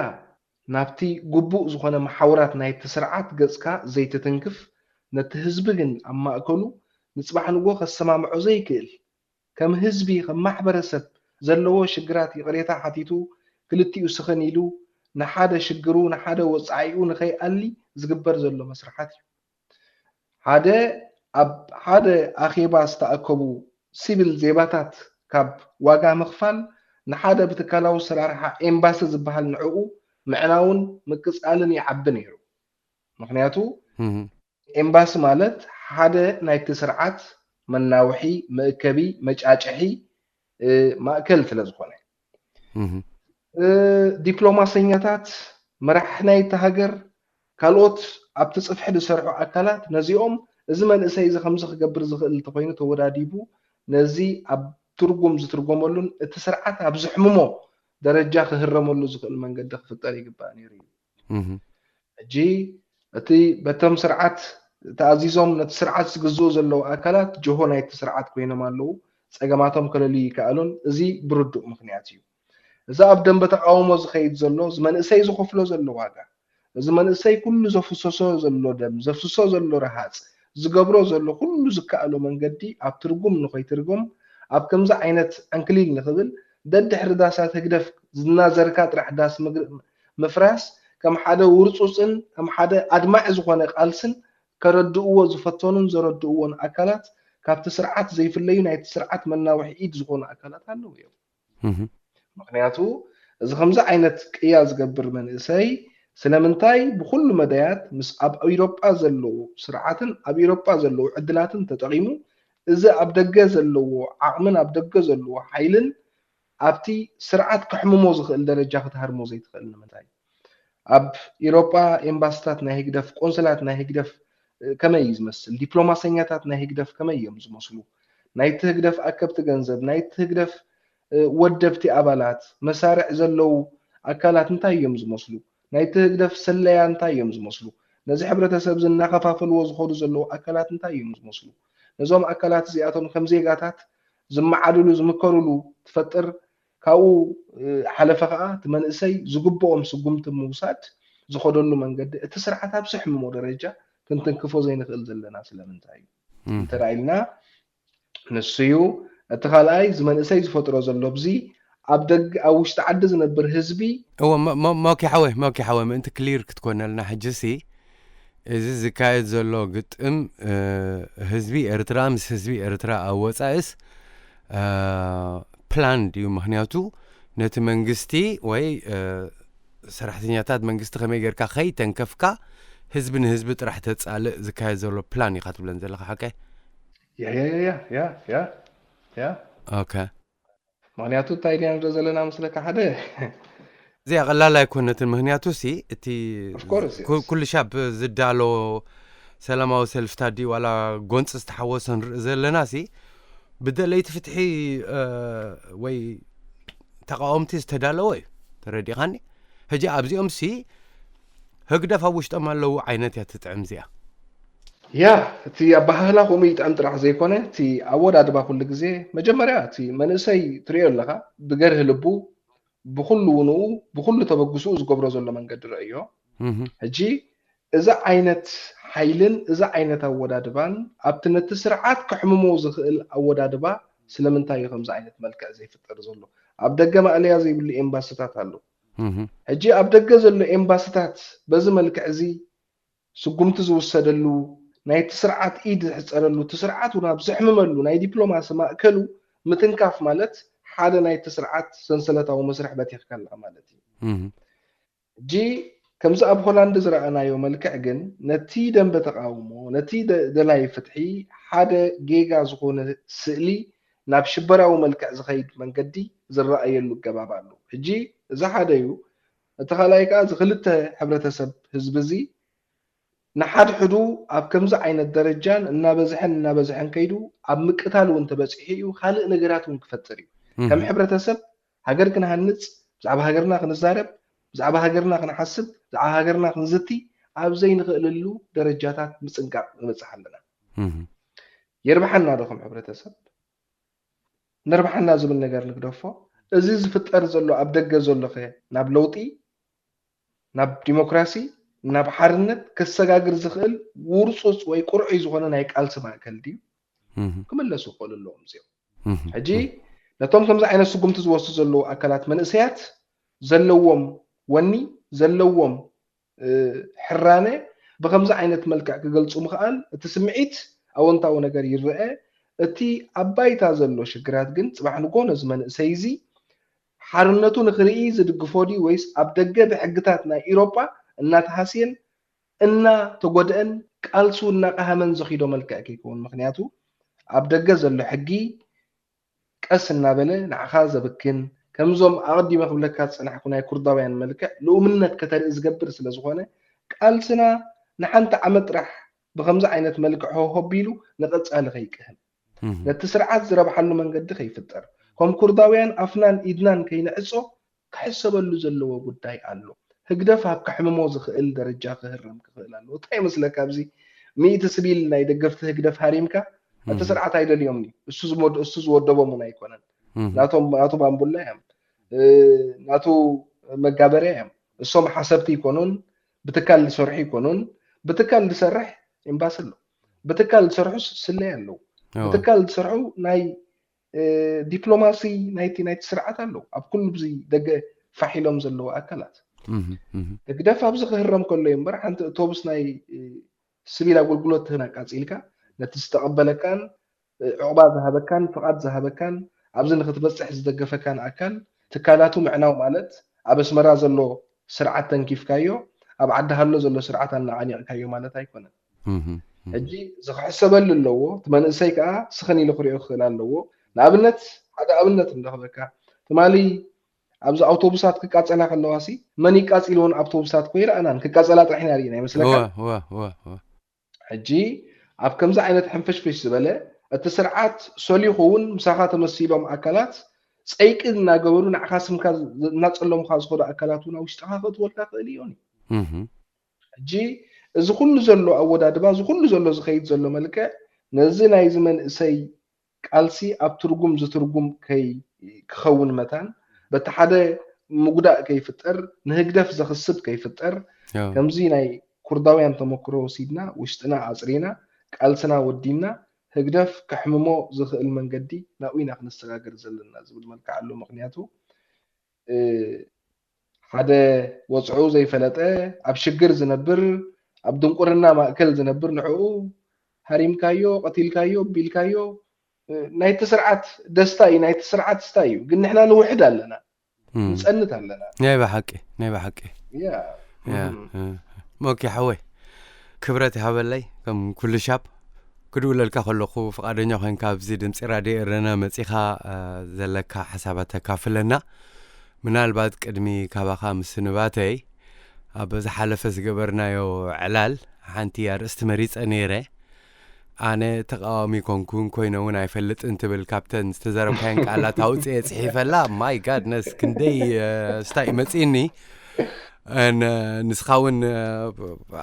ናብቲ ግቡእ ዝኾነ መሓውራት ናይቲ ስርዓት ገጽካ ዘይትትንክፍ፣ ነቲ ህዝቢ ግን ኣብ ማእከሉ ንጽባሕ ንግሆ ከሰማምዖ ዘይክእል፣ ከም ህዝቢ ከም ማሕበረሰብ ዘለዎ ሽግራት ይቕሬታ ሓቲቱ ክልቲኡ ስኽን ኢሉ ንሓደ ሽግሩ ንሓደ ወጻኢኡ ንኸይኣሊ ዝግበር ዘሎ መስርሓት እዩ። ሓደ ኣብ ሓደ ኣኼባ ዝተኣከቡ ሲቪል ዜባታት ካብ ዋጋ ምኽፋል ንሓደ ብትካላዊ ኣሰራርሓ ኤምባሲ ዝበሃል ንዕኡ ምዕናውን ምቅጻልን ይዓቢ ነይሩ። ምኽንያቱ ኤምባሲ ማለት ሓደ ናይቲ ስርዓት መናውሒ፣ መእከቢ፣ መጫጭሒ ማእከል ስለ ዝኾነ። ዲፕሎማሰኛታት፣ መራሕቲ ናይቲ ሃገር፣ ካልኦት ኣብቲ ጽፍሒ ዝሰርሑ ኣካላት ነዚኦም እዚ መንእሰይ እዚ ከምዚ ክገብር ዝኽእል እንተኾይኑ ተወዳዲቡ ነዚ ኣብ ትርጉም ዝትርጎመሉን እቲ ስርዓት ኣብ ዝሕምሞ ደረጃ ክህረመሉ ዝኽእል መንገዲ ክፍጠር ይግባእ ነይሩ እዩ። ሕጂ እቲ በቶም ስርዓት ተኣዚዞም ነቲ ስርዓት ዝግዝኡ ዘለዉ ኣካላት ጅሆ ናይቲ ስርዓት ኮይኖም ኣለዉ። ጸገማቶም ከለልዩ ይከኣሉን። እዚ ብርዱእ ምኽንያት እዩ። እዚ ኣብ ደንበ ተቓውሞ ዝኸይድ ዘሎ እዚ መንእሰይ ዝኸፍሎ ዘሎ ዋጋ፣ እዚ መንእሰይ ኩሉ ዘፍሰሶ ዘሎ ደም፣ ዘፍስሶ ዘሎ ረሃጽ፣ ዝገብሮ ዘሎ ኩሉ ዝከኣሎ መንገዲ ኣብ ትርጉም ንኸይትርጎም ኣብ ከምዚ ዓይነት ዕንክሊል ንኽብል ደድሕሪ ዳሳት ህግደፍ ዝናዘርካ ጥራሕ ዳስ ምፍራስ ከም ሓደ ውርፁፅን ከም ሓደ ኣድማዒ ዝኾነ ቃልስን ከረድእዎ ዝፈተኑን ዘረድእዎን ኣካላት ካብቲ ስርዓት ዘይፍለዩ ናይቲ ስርዓት መናውሒ ኢድ ዝኾኑ ኣካላት ኣለዉ እዮም። ምክንያቱ እዚ ከምዚ ዓይነት ቅያ ዝገብር መንእሰይ ስለምንታይ ብኩሉ መዳያት ምስ ኣብ ኢሮጳ ዘለዉ ስርዓትን ኣብ ኢሮጳ ዘለዉ ዕድላትን ተጠቒሙ እዚ ኣብ ደገ ዘለዎ ዓቕምን ኣብ ደገ ዘለዎ ሓይልን ኣብቲ ስርዓት ከሕምሞ ዝኽእል ደረጃ ክትሃርሞ ዘይትኽእል ንምንታይ? ኣብ ኢሮጳ ኤምባስታት ናይ ህግደፍ፣ ቆንስላት ናይ ህግደፍ ከመይ እዩ ዝመስል? ዲፕሎማሰኛታት ናይ ህግደፍ ከመይ እዮም ዝመስሉ? ናይቲ ህግደፍ ኣከብቲ ገንዘብ፣ ናይቲ ህግደፍ ወደብቲ ኣባላት፣ መሳርዕ ዘለዉ ኣካላት እንታይ እዮም ዝመስሉ? ናይቲ ህግደፍ ስለያ እንታይ እዮም ዝመስሉ? ነዚ ሕብረተሰብ እዚ እናኸፋፈልዎ ዝኸዱ ዘለዉ ኣካላት እንታይ እዮም ዝመስሉ? ነዞም ኣካላት እዚኣቶም ከም ዜጋታት ዝመዓድሉ ዝምከርሉ ትፈጥር። ካብኡ ሓለፈ ከዓ እቲ መንእሰይ ዝግብኦም ስጉምቲ ምውሳድ ዝኸደሉ መንገዲ እቲ ስርዓት ኣብ ዝሕምሞ ደረጃ ክንትንክፎ ዘይንኽእል ዘለና ስለምንታይ እዩ እንተዳ ኢልና ንሱ እዩ። እቲ ካልኣይ እዚ መንእሰይ ዝፈጥሮ ዘሎ ብዚ ኣብ ደግ ኣብ ውሽጢ ዓዲ ዝነብር ህዝቢ እዎ ሞኪ ሓወይ ሞኪ ሓወይ ምእንቲ ክሊር ክትኮነልና ሕጂ ሲ እዚ ዝካየድ ዘሎ ግጥም ህዝቢ ኤርትራ ምስ ህዝቢ ኤርትራ ኣብ ወፃኢስ ፕላንድ እዩ። ምክንያቱ ነቲ መንግስቲ ወይ ሰራሕተኛታት መንግስቲ ከመይ ጌርካ ከይተንከፍካ ህዝቢ ንህዝቢ ጥራሕ ተፃልእ ዝካየድ ዘሎ ፕላን ኢካ ትብለን ዘለካ ሓቀ? ያ ያ ያ ያ ያ ያ ኦኬ ምክንያቱ እንታይ ዲና ንርኢ ዘለና መስለካ ሓደ እዚኣ ቀላል ኣይኮነትን። ምክንያቱ ሲ እቲ Of course, yes. ኩ- ኩሉ ሻብ ዝዳሎ ሰላማዊ ሰልፍታት ድዩ ዋላ ጎንፂ ዝተሓወሶ ንርኢ ዘለና ሲ ብደለይቲ ፍትሒ እ፣ ወይ ተቃወምቲ ዝተዳለወ እዩ። ተረዲኻኒ? ሕጂ ኣብዚኦም ሲ ህግደፍ ኣብ ውሽጦም ኣለዉ ዓይነት እያ ትጥዕም እዚኣ። ያ እቲ ኣባሃህላ ከምኡ ይጥዕም ጥራሕ ዘይኮነ እቲ ኣወዳድባ ኩሉ ግዜ መጀመርያ እቲ መንእሰይ ትሪኦ ኣለካ ብገርህ ልቡ ብኩሉ ውንኡ ብኩሉ ተበግስኡ ዝገብሮ ዘሎ መንገዲ ረእዮ። ሕጂ እዚ ዓይነት ሓይልን እዚ ዓይነት ኣወዳድባን ኣብቲ ነቲ ስርዓት ከሕምሞ ዝኽእል ኣወዳድባ ስለምንታይ እዩ ከምዚ ዓይነት መልክዕ ዘይፍጠር ዘሎ? ኣብ ደገ ማእለያ ዘይብሉ ኤምባስታት ኣሎ። ሕጂ ኣብ ደገ ዘሎ ኤምባስታት በዚ መልክዕ እዚ ስጉምቲ ዝውሰደሉ ናይቲ ስርዓት ኢድ ዝሕፀረሉ እቲ ስርዓት እውን ኣብ ዘሕምመሉ ናይ ዲፕሎማሲ ማእከሉ ምትንካፍ ማለት ሓደ ናይቲ ስርዓት ሰንሰለታዊ መስርሕ በቲኽካ ኣለኻ ማለት እዩ። ሕጂ ከምዚ ኣብ ሆላንድ ዝረኣናዮ መልክዕ ግን ነቲ ደንበ ተቃውሞ ነቲ ደላይ ፍትሒ ሓደ ጌጋ ዝኾነ ስእሊ ናብ ሽበራዊ መልክዕ ዝኸይድ መንገዲ ዝረኣየሉ ገባብ ኣሎ። ሕጂ እዚ ሓደ እዩ። እቲ ካልኣይ ከዓ እዚ ክልተ ሕብረተሰብ ህዝቢ እዚ ንሓድሕዱ ኣብ ከምዚ ዓይነት ደረጃን እናበዝሐን እናበዝሐን ከይዱ ኣብ ምቅታል እውን ተበፂሑ እዩ። ካልእ ነገራት እውን ክፈጥር እዩ። ከም ሕብረተሰብ ሃገር ክንሃንፅ፣ ብዛዕባ ሃገርና ክንዛረብ፣ ብዛዕባ ሃገርና ክንሓስብ፣ ብዛዕባ ሃገርና ክንዝቲ ኣብ ዘይንኽእለሉ ደረጃታት ምፅንቃቕ ንበፅሕ ኣለና። የርብሓና ዶ ከም ሕብረተሰብ? ነርብሓና ዝብል ነገር ንግደፎ። እዚ ዝፍጠር ዘሎ ኣብ ደገ ዘሎኸ ናብ ለውጢ፣ ናብ ዲሞክራሲ፣ ናብ ሓርነት ከሰጋግር ዝኽእል ውርፁፅ ወይ ቁርዑይ ዝኾነ ናይ ቃልሲ ማእከል ድዩ? ክምለሱ ክኽእሉ ኣለዎም እዚኦም። ሕጂ ነቶም ከምዚ ዓይነት ስጉምቲ ዝወስዱ ዘለዉ ኣካላት መንእሰያት ዘለዎም ወኒ ዘለዎም ሕራነ ብከምዚ ዓይነት መልክዕ ክገልፁ ምኽኣል እቲ ስምዒት ኣወንታዊ ነገር ይረአ። እቲ ኣብ ባይታ ዘሎ ሽግራት ግን ፅባሕ ንጎ ነዚ መንእሰይ እዚ ሓርነቱ ንክርኢ ዝድግፎ ድዩ ወይስ ኣብ ደገ ብሕግታት ናይ ኢሮጳ እናተሃስየን እናተጎድአን ቃልሱ እናቀሃመን ዘኺዶ መልክዕ ከይከውን? ምክንያቱ ኣብ ደገ ዘሎ ሕጊ ቀስ እናበለ ንዓኻ ዘብክን ከምዞም ኣቐዲመ ክብለካ ዝፀናሕኩ ናይ ኩርዳውያን መልክዕ ልኡምነት ከተርኢ ዝገብር ስለዝኾነ ቃልስና ንሓንቲ ዓመት ጥራሕ ብከምዚ ዓይነት መልክዕ ሆሆ ቢሉ ንቐፃሊ ከይቅህም ነቲ ስርዓት ዝረብሓሉ መንገዲ ከይፍጠር ከም ኩርዳውያን ኣፍናን ኢድናን ከይንዕፆ ክሕሰበሉ ዘለዎ ጉዳይ ኣሎ። ህግደፍ ኣብ ከሕምሞ ዝኽእል ደረጃ ክህረም ክኽእል ኣለዎ። እንታይ ይመስለካ ኣብዚ ሚእቲ ስቢል ናይ ደገፍቲ ህግደፍ ሃሪምካ እቲ ስርዓት ኣይደልዮም እዩ። እሱ ዝወደቦም እውን ኣይኮነን። ናቱ ባምቡላ እዮም። ናቱ መጋበርያ እዮም። እሶም ሓሰብቲ ይኮኑን ብትካል ዝሰርሑ ይኮኑን። ብትካል ዝሰርሕ ኤምባሲ ኣሎ። ብትካል ዝሰርሑ ስለያ ኣለዉ። ብትካል ዝሰርሑ ናይ ዲፕሎማሲ ናይቲ ናይቲ ስርዓት ኣሎ ኣብ ኩሉ ብዚ ደገ ፋሕ ኢሎም ዘለዉ ኣካላት። ህግደፍ ኣብዚ ክህረም ከሎ እዩ እምበር ሓንቲ ኣውቶቡስ ናይ ስቪል ኣገልግሎት ትህን ኣቃፂልካ ነቲ ዝተቐበለካን ዕቑባ ዝሃበካን ፍቓድ ዝሃበካን ኣብዚ ንክትበፅሕ ዝደገፈካን ኣካል ትካላቱ ምዕናው ማለት ኣብ ኣስመራ ዘሎ ስርዓት ተንኪፍካዮ ኣብ ዓዲ ሃሎ ዘሎ ስርዓት ኣናዓኒቕካዮ ማለት ኣይኮነን። ሕጂ ዝክሕሰበሉ ኣለዎ። እቲ መንእሰይ ከዓ ስኽን ኢሉ ክሪኦ ክኽእል ኣለዎ። ንኣብነት ሓደ ኣብነት እንዳኽበካ ትማሊ ኣብዚ ኣውቶቡሳት ክቃፀላ ከለዋ ሲ መን ይቃፂልዎን ኣውቶቡሳት ኮ ይረኣናን ክቃፀላ ጥራሕ ኢና ርኢና ይመስለካ። ሕጂ ኣብ ከምዚ ዓይነት ሕንፍሽፍሽ ዝበለ እቲ ስርዓት ሰሊኹ እውን ምሳኻ ተመሲሎም ኣካላት ፀይቂ እናገበሩ ንዕኻ ስምካ እናፀለሙካ ዝኸዱ ኣካላት እውን ኣብ ውሽጥኻ ክእትወልካ ክእል እዮም። ሕጂ እዚ ኩሉ ዘሎ ኣወዳድባ እዚ ኩሉ ዘሎ ዝኸይድ ዘሎ መልክዕ ነዚ ናይዚ መንእሰይ ቃልሲ ኣብ ትርጉም ዝትርጉም ከይ ክኸውን መታን በቲ ሓደ ምጉዳእ ከይፍጠር ንህግደፍ ዘኽስብ ከይፍጠር ከምዚ ናይ ኩርዳውያን ተመክሮ ወሲድና ውሽጥና ኣፅሪና ቃልስና ወዲና ህግደፍ ከሕምሞ ዝኽእል መንገዲ ናብኡ ኢና ክንሰጋገር ዘለና ዝብል መልክዕ ኣሎ። ምክንያቱ ሓደ ወፅዑ ዘይፈለጠ ኣብ ሽግር ዝነብር ኣብ ድንቁርና ማእከል ዝነብር ንዕኡ ሃሪምካዮ ቀቲልካዮ ቢልካዮ ናይቲ ስርዓት ደስታ እዩ ናይቲ ስርዓት ስታ እዩ ግን ንሕና ንውሕድ ኣለና ንፀንት ኣለና። ናይ ብሓቂ ናይ ብሓቂ። ሞኪ ሓወይ ክብረት ይሃበለይ ከም ኩሉ ሻብ ክድውለልካ ከለኹ ፍቓደኛ ኮይንካ ኣብዚ ድምፂ ራድዮ ኤረና መፂኻ ዘለካ ሓሳባት ተካፍለና። ምናልባት ቅድሚ ካባኻ ምስንባተይ ኣብ ዝሓለፈ ዝገበርናዮ ዕላል ሓንቲ ኣርእስቲ መሪፀ ነይረ። ኣነ ተቃዋሚ ኮንኩን ኮይነ እውን ኣይፈልጥን ትብል ካብተን ዝተዘረብካየን ቃላት ኣውፅኤ ፅሒፈላ። ማይ ጋድነስ ክንደይ ስታይ መፂኒ። ንስኻ እውን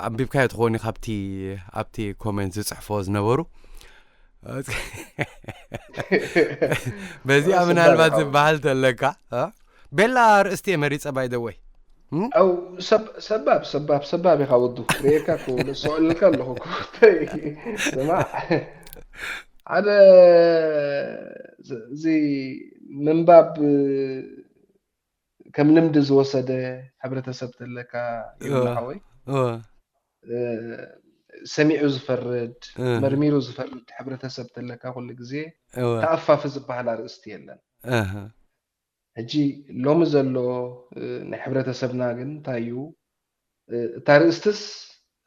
ኣንቢብካዮ ትኸውን ካብቲ ኣብቲ ኮመንት ዝፅሕፎ ዝነበሩ በዚኣ ምናልባት ዝበሃል ተለካ ቤላ ርእስቲ መሪፀ ባይደወይ ኣው ሰባብ ሰባብ ሰባብ ኢኻ ወዱ ርእካ ክሰዕልልካ ኣለኹ ክፍተይ ስማዕ ሓደ እዚ ምንባብ ከም ልምዲ ዝወሰደ ሕብረተሰብ ተለካ ይብልሓወይ ሰሚዑ ዝፈርድ መርሚሩ ዝፈርድ ሕብረተሰብ ተለካ ኩሉ ግዜ ተኣፋፊ ዝበሃል ኣርእስቲ የለን። ሕጂ ሎሚ ዘሎ ናይ ሕብረተሰብና ግን እንታይ እዩ? እታ ርእስትስ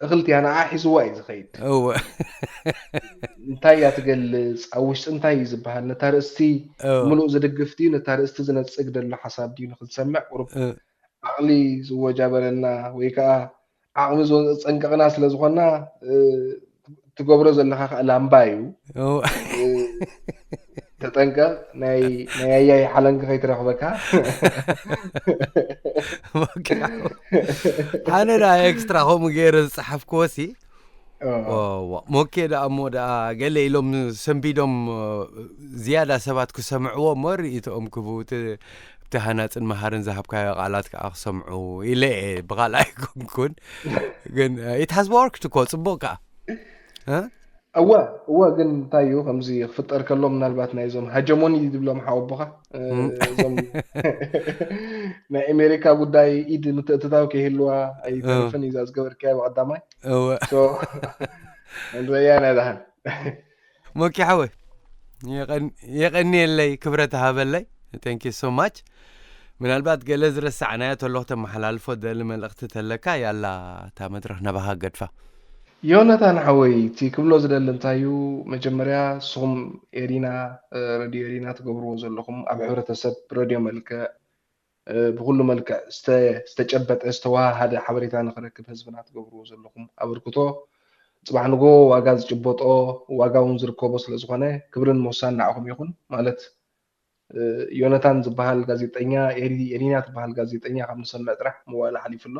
እኽልቲ እያ፣ ንዓ ሒዝዋ እዩ ዝኸይድ። እወ እንታይ እያ ትገልፅ? ኣብ ውሽጢ እንታይ እዩ ዝበሃል? ነታ ርእስቲ ምሉእ ዝድግፍ ድዩ? ነታ ርእስቲ ዝነፅግ ደሎ ሓሳብ ድዩ ንክንሰምዕ ቁሩብ ዓቕሊ ዝወጃበረና ወይ ከዓ ዓቕሚ ዝፀንቀቕና ስለ ዝኾንና ትገብሮ ዘለኻ ከዓ ላምባ እዩ። ተጠንቀቕ፣ ናይ ኣያይ ሓለንጊ ከይትረኽበካ። ኣነ ዳ ኤክስትራ ከምኡ ገይረ ዝፀሓፍክዎ ሲ ሞኬ ደኣ እሞ ደኣ ገለ ኢሎም ሰንቢዶም ዝያዳ ሰባት ክሰምዕዎ እሞ ርእይቶኦም ክህቡ እቲ ሃናፅን መሃርን ዝሃብካዮ ቃላት ከዓ ክሰምዑ ኢለ እየ ብካልኣይ ኣይኮንኩን ግን it has worked እኮ ፅቡቅ ከዓ እወ እወ ግን እንታይ እዩ ከምዚ ክፍጠር ከሎ ምናልባት ናይዞም ሃጀሞኒ ዝብሎም ሓወቦኻ እዞም ናይ ኣሜሪካ ጉዳይ ኢድ ምትእትታው ከይህልዋ ኣይተርፍን እዩ እዛ ዝገበርካያ ብቀዳማይ ንረያ ናይ ደሓን ሞኪ ሓወይ የቀንየለይ ክብረት ሃበለይ thank you so much ምናልባት ገለ ዝረሳዕናዮ ተሎ ተመሓላልፎ ደሊ መልእክቲ ተለካ ያላ እታ መድረክ ናባካ ገድፋ ዮናታን ሓወይ እቲ ክብሎ ዝደሊ እንታይ እዩ መጀመርያ ንስኹም ኤሪና ረድዮ ኤሪና ትገብርዎ ዘለኹም ኣብ ሕብረተሰብ ረድዮ መልክዕ ብኩሉ መልክዕ ዝተጨበጠ ዝተወሃሃደ ሓበሬታ ንክረክብ ህዝብና ትገብርዎ ዘለኹም ኣበርክቶ ፅባሕ ንጎ ዋጋ ዝጭበጦ ዋጋ እውን ዝርከቦ ስለዝኾነ ክብርን ሞሳን ንዓኹም ይኹን ማለት ዮነታን ዝበሃል ጋዜጠኛ ኤሪና ትበሃል ጋዜጠኛ ካብ ንሰምዕ ጥራሕ መዋእለ ሓሊፉ ኣሎ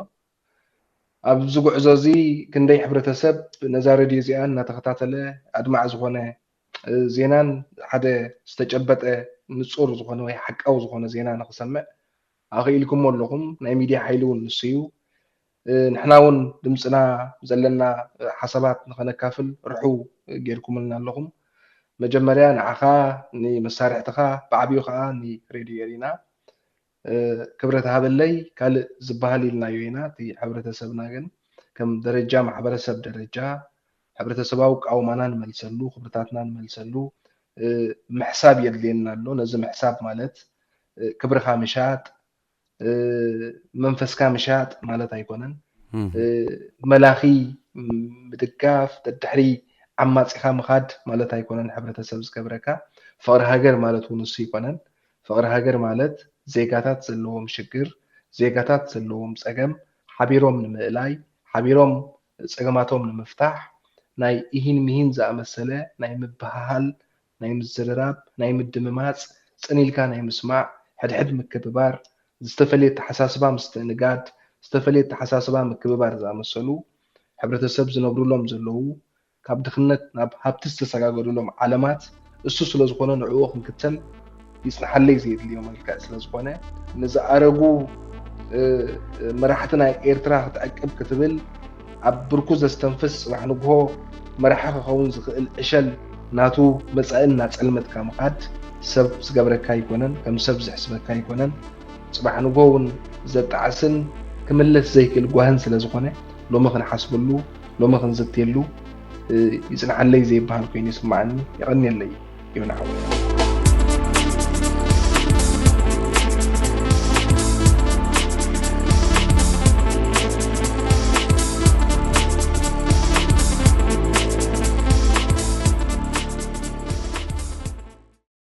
ኣብዚ ጉዕዞ እዚ ክንደይ ሕብረተሰብ ነዛ ረድዮ እዚኣ እናተኸታተለ ኣድማዕ ዝኾነ ዜናን ሓደ ዝተጨበጠ ንፁር ዝኾነ ወይ ሓቃዊ ዝኾነ ዜና ንክሰምዕ ኣኽኢልኩሞ ኣለኹም ናይ ሚድያ ሓይሊ እውን ንሱ እዩ ንሕና እውን ድምፅና ዘለና ሓሳባት ንኸነካፍል ርሑ ጌርኩምልና ኣለኹም መጀመርያ ንዓኻ ንመሳርሕትኻ ብዓብዩ ከዓ ንሬድዮ ኤሪና ክብረት ሃበለይ። ካልእ ዝበሃል ኢልናዮ ኢና። እቲ ሕብረተሰብና ግን ከም ደረጃ ማሕበረሰብ ደረጃ ሕብረተሰባዊ ቃውማና ንመልሰሉ፣ ክብርታትና ንመልሰሉ ምሕሳብ የድልየና ኣሎ። ነዚ ምሕሳብ ማለት ክብርኻ ምሻጥ፣ መንፈስካ ምሻጥ ማለት ኣይኮነን። መላኺ ምድጋፍ፣ ደድሕሪ ዓማፂኻ ምኻድ ማለት ኣይኮነን። ሕብረተሰብ ዝገብረካ ፍቕሪ ሃገር ማለት እውን እሱ ኣይኮነን። ፍቕሪ ሃገር ማለት ዜጋታት ዘለዎም ሽግር፣ ዜጋታት ዘለዎም ፀገም ሓቢሮም ንምእላይ፣ ሓቢሮም ፀገማቶም ንምፍታሕ ናይ ኢሂን ሚሂን ዝኣመሰለ ናይ ምብህሃል፣ ናይ ምዝርራብ፣ ናይ ምድምማፅ፣ ፅን ኢልካ ናይ ምስማዕ፣ ሕድሕድ ምክብባር፣ ዝተፈለየ ኣተሓሳስባ ምስትእንጋድ፣ ዝተፈለየ ኣተሓሳስባ ምክብባር ዝኣመሰሉ ሕብረተሰብ ዝነብሩሎም ዘለዉ ካብ ድኽነት ናብ ሃብቲ ዝተሰጋገዱሎም ዓለማት እሱ ስለ ዝኾነ ንዕኡ ክንክተል ይጽንሓለይ ዘየድልዮ መልክዕ ስለ ዝኾነ ንዝኣረጉ መራሕቲ ናይ ኤርትራ ክትዕቅብ ክትብል ኣብ ብርኩ ዘስተንፍስ ጽባሕ ንግሆ መራሒ ክኸውን ዝኽእል ዕሸል ናቱ መጻኢ እናጸልመትካ ምኻድ ሰብ ዝገብረካ ኣይኮነን፣ ከም ሰብ ዝሕስበካ ኣይኮነን። ጽባሕ ንግሆ እውን ዘጣዕስን ክምለስ ዘይክእል ጓህን ስለ ዝኾነ ሎሚ ክንሓስበሉ፣ ሎሚ ክንዝትየሉ ይጽንሓለይ ዘይበሃል ኮይኑ ይስምዓኒ። የቐንየለይ ዮና ሓወይ።